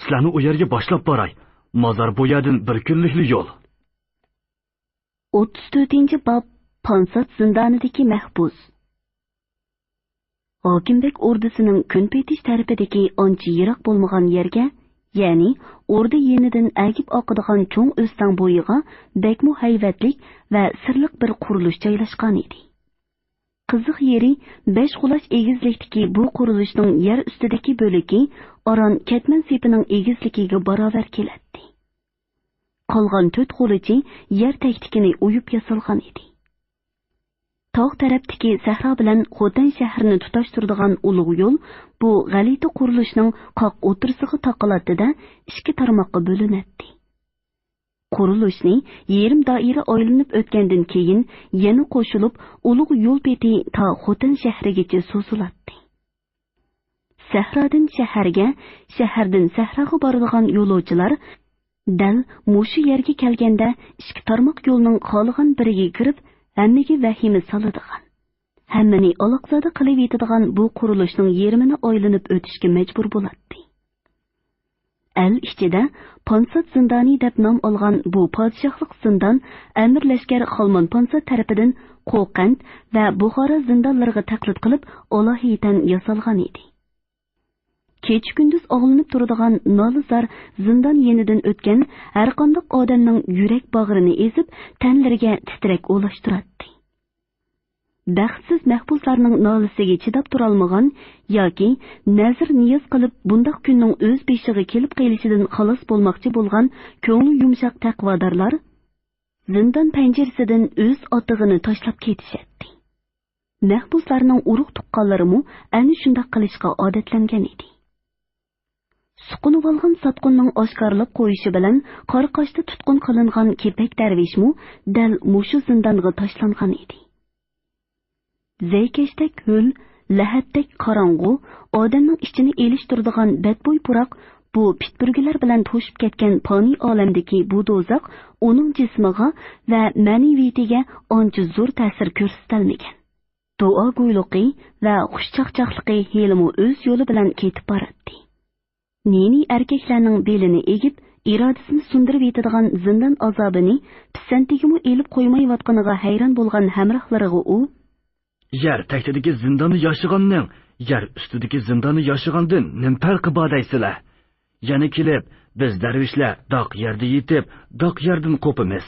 سىلەرنى ئۇ يەرگە باشلاپ باراي. مازار بۇ يەردىن بىر كۈنلۈكلا يول. ئوتتۇز تۆتىنچى باب، پانسات زىندانىدىكى مەھبۇس. ھاكىمبەگ ئوردىسىنىڭ كۈنپېتىش تەرىپىدىكى ئانچە يىراق بولمىغان يەرگە، يەنى ئوردا يېنىدىن ئەگىپ ئاقىدىغان چوڭ ئۆستەڭ بويىغا بەكمۇ ھەيۋەتلىك ۋە سىرلىق بىر قۇرۇلۇش جايلاشقانىدى. قىزىق يېرى، بەش قۇلاچ ئېگىزلىكتىكى بۇ قۇرۇلۇشنىڭ يەر ئۈستىدىكى بۆلىكى ئاران كەتمەن سېپىنىڭ ئېگىزلىكىگە باراۋەر كېلەتتى. قالغان تۆت قۇلىچى يەر تەكتىكىنى ئويۇپ ياسالغان ئىدى. تاغ تەرەپتىكى سەھرا بىلەن خوتەن شەھىرىنى تۇتاشتۇرىدىغان ئۇلۇغ يول بۇ غەلىتە قۇرۇلۇشنىڭ قاق ئوتتۇرىسىغا تاقىلاتتى-دە، ئىككى تارماققا بۆلۈنەتتى. قۇرۇلۇشنى يېرىم دائىرە ئايلىنىپ ئۆتكەندىن كېيىن، يەنە قوشۇلۇپ، ئۇلۇغ يول پېتى تا خوتەن شەھىرىگىچە سوزۇلاتتى. سەھرادىن شەھەرگە، شەھەردىن سەھراغا بارىدىغان يولۇچىلار دەل مۇشۇ يەرگە كەلگەندە ئىككى تارماق يولنىڭ خالىغان بىرىگە كىرىپ، ھەممىگە ۋەھىمە سالىدىغان، ھەممىنى ئالاقزادە قىلىۋېتىدىغان بۇ قۇرۇلۇشنىڭ يېرىمىنى ئايلىنىپ ئۆتۈشكە مەجبۇر بولاتتى. ئەل ئىچىدە پانسات زىندانى دەپ نام ئالغان بۇ پادىشاھلىق زىندان ئەمىر لەشكەر خالمان پانسات تەرىپىدىن قوقەنت ۋە بۇخارا زىندانلىرىغا تەقلىد قىلىپ ئالاھىدىتەن ياسالغان ئىدى. كېچە-كۈندۈز ئاغلىنىپ تۇرىدىغان نالە-زار زىندان يېنىدىن ئۆتكەن ھەرقانداق ئادەمنىڭ يۈرەك باغرىنى ئېزىپ، تەنلىرىگە تىترەك ئۇلاشتۇراتتى. بەختسىز مەھبۇسلارنىڭ نالىسىگە چىداپ تۇرالمىغان ياكى نەزىر-نىياز قىلىپ بۇنداق كۈننىڭ ئۆز بېشىغا كېلىپ قېلىشىدىن خالاس بولماقچى بولغان كۆڭلى يۇمشاق تەقۋادارلار زىندان پەنجىرىسىدىن ئۆز ئاتىغىنى تاشلاپ كېتىشەتتى. مەھبۇسلارنىڭ ئۇرۇق-تۇغقانلىرىمۇ ئەنە شۇنداق قىلىشقا ئادەتلەنگەن ئىدى. سۇقۇنۇۋالغان ساتقۇننىڭ ئاشكارىلاپ قويۇشى بىلەن قاراقاشتا تۇتقۇن قىلىنغان كېپەك دەرۋىشمۇ دەل مۇشۇ زىندانغا تاشلانغان ئىدى. زەيكەشتەك ھۆل، لەھەتتەك قاراڭغۇ، ئادەمنىڭ ئىچىنى ئېلىشتۇرىدىغان بەتبۇي پۇراق بۇ پىتبۈرگىلەر بىلەن توشۇپ كەتكەن پانىي ئالەمدىكى بۇ دوزاخ ئۇنىڭ جىسمىغا ۋە مەنىۋىيىتىگە ئانچە زور تەسىر كۆرسىتەلمىگەن. دۇئاگويلۇقى ۋە خۇشچاقچاقلىقى ھېلىمۇ ئۆز يولى بىلەن كېتىپ باراتتى. نى-نى ئەركەكلەرنىڭ بېلىنى ئېگىپ، ئىرادىسىنى سۇندۇرۇۋېتىدىغان زىندان ئازابىنى پىسەنتىگىمۇ ئېلىپ قويمايۋاتقىنىغا ھەيران بولغان ھەمراھلىرىغا ئۇ، يەر تەكتىدىكى زىنداندا ياشىغاننىڭ يەر ئۈستىدىكى زىنداندا ياشىغاندىن نېمە پەرقى بار دەيسىلەر؟ يەنە كېلىپ، بىز دەرۋىشلەر داق يەردە يېتىپ، داق يەردىن قوپىمىز.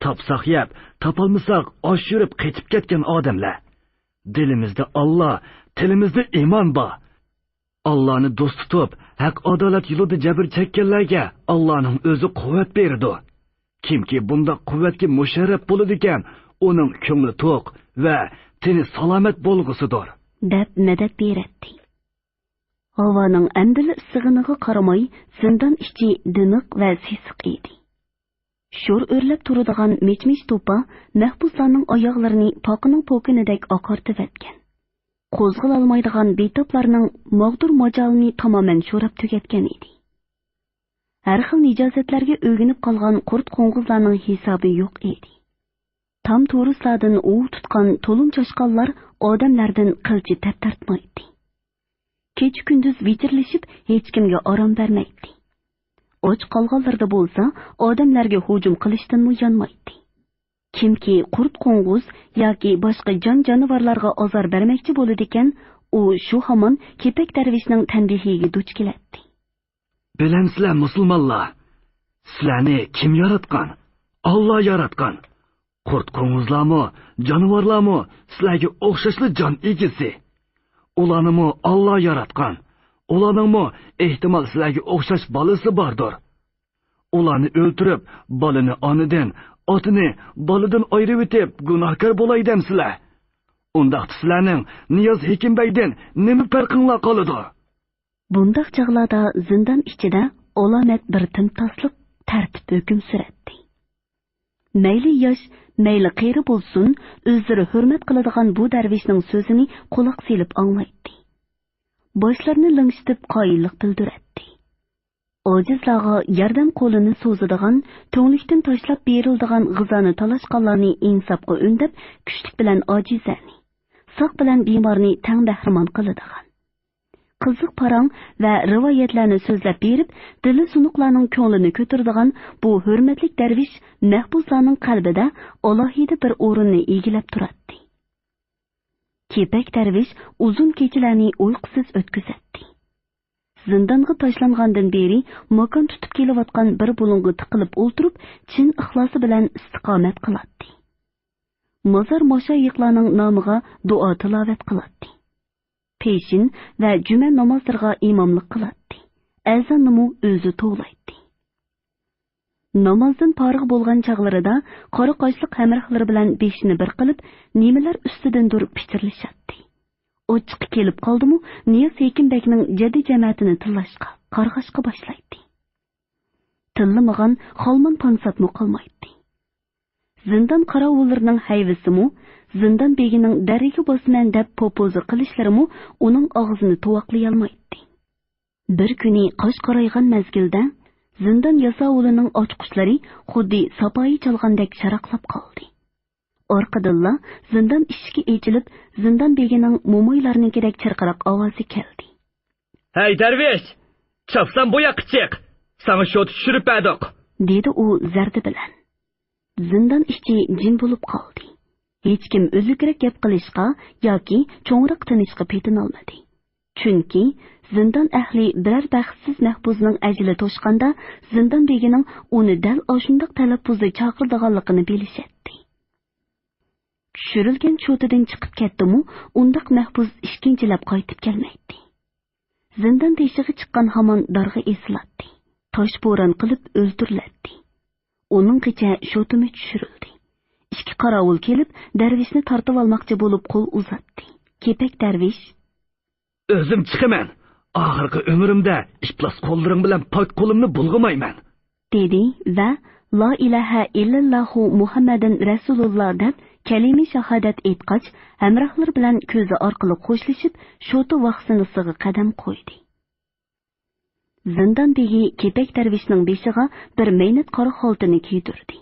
تاپساق يەپ، تاپالمىساق ئاشۇرۇپ قېچىپ كەتكەن ئادەملەر. دىلىمىزدە ئاللا، تىلىمىزدە ئىمان بار. ئاللانى دوست تۇتۇپ، ھەق-ئادالەت يولىدا جەبىر چەككەنلەرگە ئاللانىڭ ئۆزى قۇۋۋەت بېرىدۇ. كىمكى بۇنداق قۇۋۋەتكە مۇشەررەپ بولىدىكەن، ئۇنىڭ كۆڭلى توق ۋە تېنى سالامەت بولغۇسىدۇر، دەپ مەدەت بېرەتتى. ھاۋانىڭ ئەمدىلا ئىسسىغىنىغا قارىماي، زىندان ئىچى دىمىق ۋە سېسىق ئىدى. شور ئۆرلەپ تۇرىدىغان مىچ-مىچ توپا مەھبۇسلارنىڭ ئاياغلىرىنى پاقىنىڭ پوكىنىدەك ئاقارتىۋەتكەن. قوزغىلالمايدىغان بىتاپلارنىڭ ماغدۇر ماجالىنى تامامەن شوراپ تۈگەتكەن ئىدى. ھەر خىل نىجاسەتلەرگە ئۆگىنىپ قالغان قۇرت-قوڭغۇزلارنىڭ ھېسابى يوق ئىدى. تام تورۇسلاردىن ئۇۋا تۇتقان تولۇن چاشقانلار ئادەملەردىن قىلچە تەپ تارتمايتتى. كېچە-كۈندۈز ۋىچىرلىشىپ، ھېچكىمگە ئارام بەرمەيتتى. ئاچ قالغانلىرىدا بولسا، ئادەملەرگە ھۇجۇم قىلىشتىنمۇ يانمايتتى. كىمكى قۇرت-قوڭغۇز ياكى باشقا جان-جانىۋارلارغا ئازار بەرمەكچى بولىدىكەن، ئۇ شۇ ھامان كېپەك دەرۋىشنىڭ تەنبىھىگە دۇچ كېلەتتى. بىلەمسىلەر، مۇسۇلمانلار؟ سىلەرنى كىم ياراتقان؟ ئاللا ياراتقان. قۇرت-قوڭغۇزلارمۇ، جانىۋارلارمۇ سىلەرگە ئوخشاشلا جان ئىگىسى. ئۇلارنىمۇ ئاللا ياراتقان. ئۇلارنىڭمۇ ئېھتىمال سىلەرگە ئوخشاش بالىسى باردۇر. ئۇلارنى ئۆلتۈرۈپ، بالىنى ئانىدىن، ئاتىنى بالىدىن ئايرىۋېتىپ گۇناھكار بولاي دەمسىلەر؟ ئۇنداقتا سىلەرنىڭ نىياز ھېكىم بەگدىن نېمە پەرقىڭلار قالىدۇ؟ بۇنداق چاغلاردا زىندان ئىچىدە ئالامەت بىر تىمتاسلىق، تەرتىپ ھۆكۈم سۈرەتتى. مەيلى ياش، مەيلى قېرى بولسۇن، ئۆزلىرى ھۆرمەت قىلىدىغان بۇ دەرۋىشنىڭ سۆزىنى قۇلاق سېلىپ ئاڭلايتتى. باشلىرىنى لىڭشىتىپ قايىللىق بىلدۈرەتتى. ئاجىزلارغا ياردەم قولىنى سوزىدىغان، تۈڭلۈكتىن تاشلاپ بېرىلىدىغان غىزانى تالاشقانلارنى ئىنساپقا ئۈندەپ، كۈچلۈك بىلەن ئاجىزەنى، ساق بىلەن بىمارنى تەڭ بەھرىمەن قىلىدىغان، قىزىق پاراڭ ۋە رىۋايەتلەرنى سۆزلەپ بېرىپ، دىلى سۇنۇقلارنىڭ كۆڭلىنى كۆتۈرىدىغان بۇ ھۆرمەتلىك دەرۋىش مەھبۇسلارنىڭ قەلبىدە ئالاھىدە بىر ئورۇننى ئىگىلەپ تۇراتتى. كېپەك دەرۋىش ئۇزۇن كېچىلەرنى ئۇيقۇسىز ئۆتكۈزەتتى. زىندانغا تاشلانغاندىن بېرى ماكان تۇتۇپ كېلىۋاتقان بىر بۇلۇڭغا تىقىلىپ ئولتۇرۇپ، چىن ئىخلاسى بىلەن ئىستىقامەت قىلاتتى. مازار ماشايىخلارنىڭ نامىغا دۇئا تىلاۋەت قىلاتتى. پېشىن ۋە جۈمە نامازلىرىغا ئىماملىق قىلاتتى. ئەزاننىمۇ ئۆزى توۋلايتتى. نامازدىن پارىغ بولغان چاغلىرىدا قارا قاشلىق ھەمراھلىرى بىلەن بېشىنى بىر قىلىپ، نېمىلەر ئۈستىدىندۇر پىچىرلىشاتتى. ئوچۇقى كېلىپ قالدىمۇ، نىياز ھېكىم بەگنىڭ جەددىي جەمەتىنى تىللاشقا، قارغاشقا باشلايتتى. تىللىمىغان خالمان پانساتمۇ قالمايتتى. زىندان قاراۋۇللىرىنىڭ ھەيۋىسىمۇ، زىندان بېگىنىڭ دەررىگە باسىمەن دەپ پوپوزا قىلىشلىرىمۇ ئۇنىڭ ئاغزىنى تۇۋاقلىيالمايتتى. بىر كۈنى قاش قارايغان مەزگىلدە زىندان ياساۋۇلىنىڭ ئاچقۇچلىرى خۇددى ساپايى چالغاندەك شاراقلاپ قالدى. ئارقىدىنلا زىندان ئىشىكى ئېچىلىپ، زىندان بېگىنىڭ مومايلارنىڭكىدەك چىرقىراق ئاۋازى كەلدى. ھەي، دەرۋىش! چاپسان بۇ ياققا چىق! ساڭا شوتا چۈشۈرۈپ بەردۇق! دېدى ئۇ زەردە بىلەن. زىندان ئىچى جىم بولۇپ قالدى. ھېچكىم ئۈزۈكرەك گەپ قىلىشقا ياكى چوڭراق تىنىشقا پېتىنالمىدى. چۈنكى زىندان ئەھلى بىرەر بەختسىز مەھبۇسنىڭ ئەجىلى توشقاندا، زىندان بېگىنىڭ ئۇنى دەل ئاشۇنداق تەلەپپۇزدا چاقىرىدىغانلىقىنى بىلىشەتتى. چۈشۈرۈلگەن شوتىدىن چىقىپ كەتتىمۇ، ئۇنداق مەھبۇس ئىككىنچىلەپ قايتىپ كەلمەيتتى. زىندان تېشىغا چىققان ھامان دارغا ئېسىلاتتى. تاش بوران قىلىپ ئۆلتۈرۈلەتتى. ئۇنىڭغىچە شوتىمۇ چۈشۈرۈلدى. ئىككى قاراۋۇل كېلىپ، دەرۋىشنى تارتىۋالماقچى بولۇپ قول ئۇزاتتى. كېپەك دەرۋىش، ئۆزۈم چىقىمەن. ئاخىرقى ئۆمرۈمدە ئىپلاس قوللىرىڭ بىلەن پاك قولۇمنى بۇلغىمايمەن، دېدى ۋە لا ئىلاھە ئىللەللاھۇ مۇھەممەدىن رەسۇلۇللا دەپ كەلىمە شاھادەت ئېيتقاچ، ھەمراھلىرى بىلەن كۆزى ئارقىلىق خوشلىشىپ، شوتا ۋاخسىنىسىغا قەدەم قويدى. زىندان بېگى كېپەك دەرۋىشنىڭ بېشىغا بىر مەينەت قارا خالتىنى كىيدۈردى.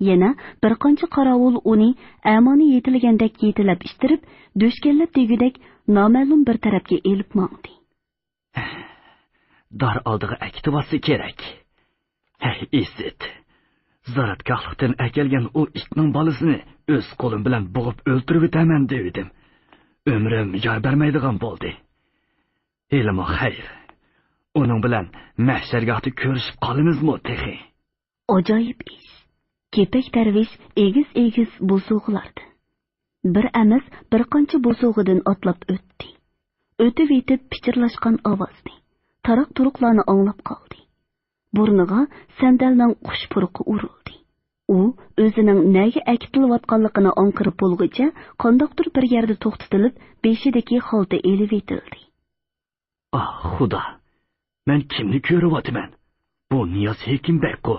يەنە بىر قانچە قاراۋۇل ئۇنى ئەمانى يېتىلىگەندەك يېتىلەپ ئىتتىرىپ، دۆشكەنلەپ دېگۈدەك نامەلۇم بىر تەرەپكە ئېلىپ ماڭدى. دار ئالدىغا ئەكېتىۋاتسا كېرەك. ھەي، ئىسىت! زاراتگاھلىقتىن ئەكەلگەن ئۇ ئىتنىڭ بالىسىنى ئۆز قولۇم بىلەن بوغۇپ ئۆلتۈرۈۋېتەرمەن دېۋىدىم. ئۆمرۈم يار بەرمەيدىغان بولدى. ھېلىمۇ خەير. ئۇنىڭ بىلەن مەھشەرگاھتا كۆرۈشۈپ قالىمىزمۇ تېخى؟ ئاجايىپ ئىش. كېپەك دەرۋىش ئېگىز-ئېگىز بوسۇغىلاردىن، بىر ئەمەس، بىر قانچە بوسۇغىدىن ئاتلاپ ئۆتتى. ئۆتۈۋېتىپ پىچىرلاشقان ئاۋازنى، تاراق-تۇرۇقلارنى ئاڭلاپ قالدى. بۇرنىغا سەندەلنىڭ خۇش پۇرىقى ئۇرۇلدى. ئۇ ئۆزىنىڭ نەگە ئەكېتىلىۋاتقانلىقىنى ئاڭقىرىپ بولغۇچە، قانداقتۇر بىر يەردە توختىتىلىپ، بېشىدىكى خالتا ئېلىۋېتىلدى. ئاھ، خۇدا! مەن كىمنى كۆرۈۋاتىمەن؟ بۇ نىياز ھېكىم بەگقۇ.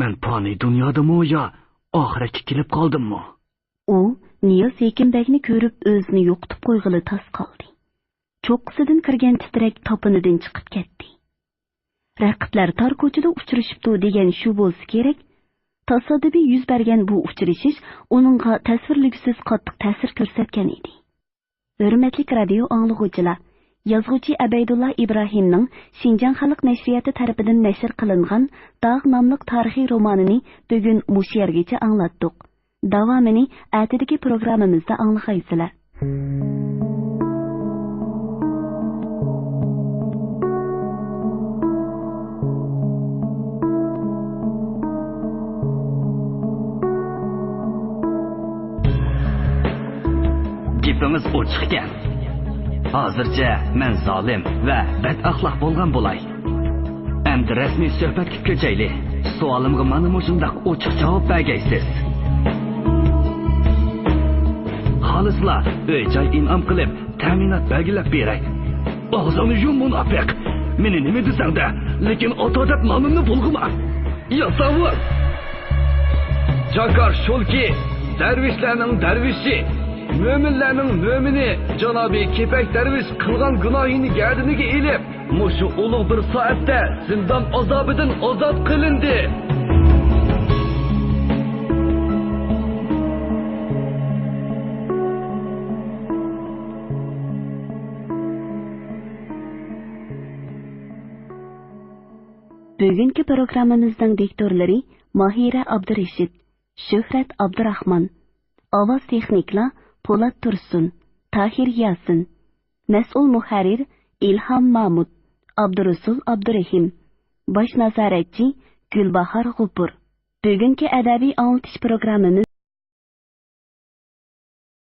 مەن پانىي دۇنيادىمۇ يا ئاخىرەتكە كېلىپ قالدىممۇ؟ ئۇ نىياز ھېكىم بەگنى كۆرۈپ ئۆزىنى يوقىتىپ قويغىلى تاس قالدى. چوققىسىدىن كىرگەن تىترەك تاپىنىدىن چىقىپ كەتتى. رەقىبلەر تار كوچىدا ئۇچرىشىپتۇ دېگەن شۇ بولسا كېرەك، تاسادىپىي يۈز بەرگەن بۇ ئۇچرىشىش ئۇنىڭغا تەسۋىرلىگۈسىز قاتتىق تەسىر كۆرسەتكەن ئىدى. ھۆرمەتلىك رادىيو ئاڭلىغۇچىلار، يازغۇچى ئەبەيدۇللا ئىبراھىمنىڭ شىنجاڭ خەلق نەشرىياتى تەرىپىدىن نەشر قىلىنغان داغ ناملىق تارىخىي رومانىنى بۈگۈن مۇشۇ يەرگىچە ئاڭلاتتۇق. داۋامىنى ئەتىدىكى پروگراممىمىزدا ئاڭلىغايسىلەر. گېپىڭىز ئوچۇقكەن. ھازىرچە مەن زالىم ۋە بەدئەخلاق بولغان بولاي. ئەمدى رەسمىي سۆھبەتكە كۆچەيلى. سوئالىمغا مانا مۇشۇنداق ئوچۇق جاۋاب بەرگەيسىز. خالىسلا ئۆي-جاي ئىنئام قىلىپ، تەمىنات بەلگىلەپ بېرەي. ئاغزىڭنى يۇم، مۇناپىق! مېنى نېمە دېسەڭدە، لېكىن ئاتا دەپ نامىمنى بۇلغىما! ياساۋۇل! جاكار شولكى، دەرۋىشلەرنىڭ دەرۋىشى، مۆمىنلەرنىڭ مۆمىنى، جانابى كېپەك دەرۋىش قىلغان گۇناھىنى گەدىنىگە ئېلىپ، مۇشۇ ئۇلۇغ بىر سائەتتە زىندان ئازابىدىن ئازاد قىلىندى. بۈگۈنكى پروگراممىمىزنىڭ دىكتورلىرى ماھىرە ئابدۇرېشىت، شۆھرەت ئابدۇراخمان، ئاۋاز تېخنىكلار پولات تۇرسۇن، تاھىر ياسىن، مەسئۇل مۇھەررىر ئىلھام مامۇت، ئابدۇرۇسۇل ئابدۇرېھىم، باش نازارەتچى گۈلباھار غوپۇر. بۈگۈنكى ئەدەبىي ئاڭلىتىش پروگراممىمىز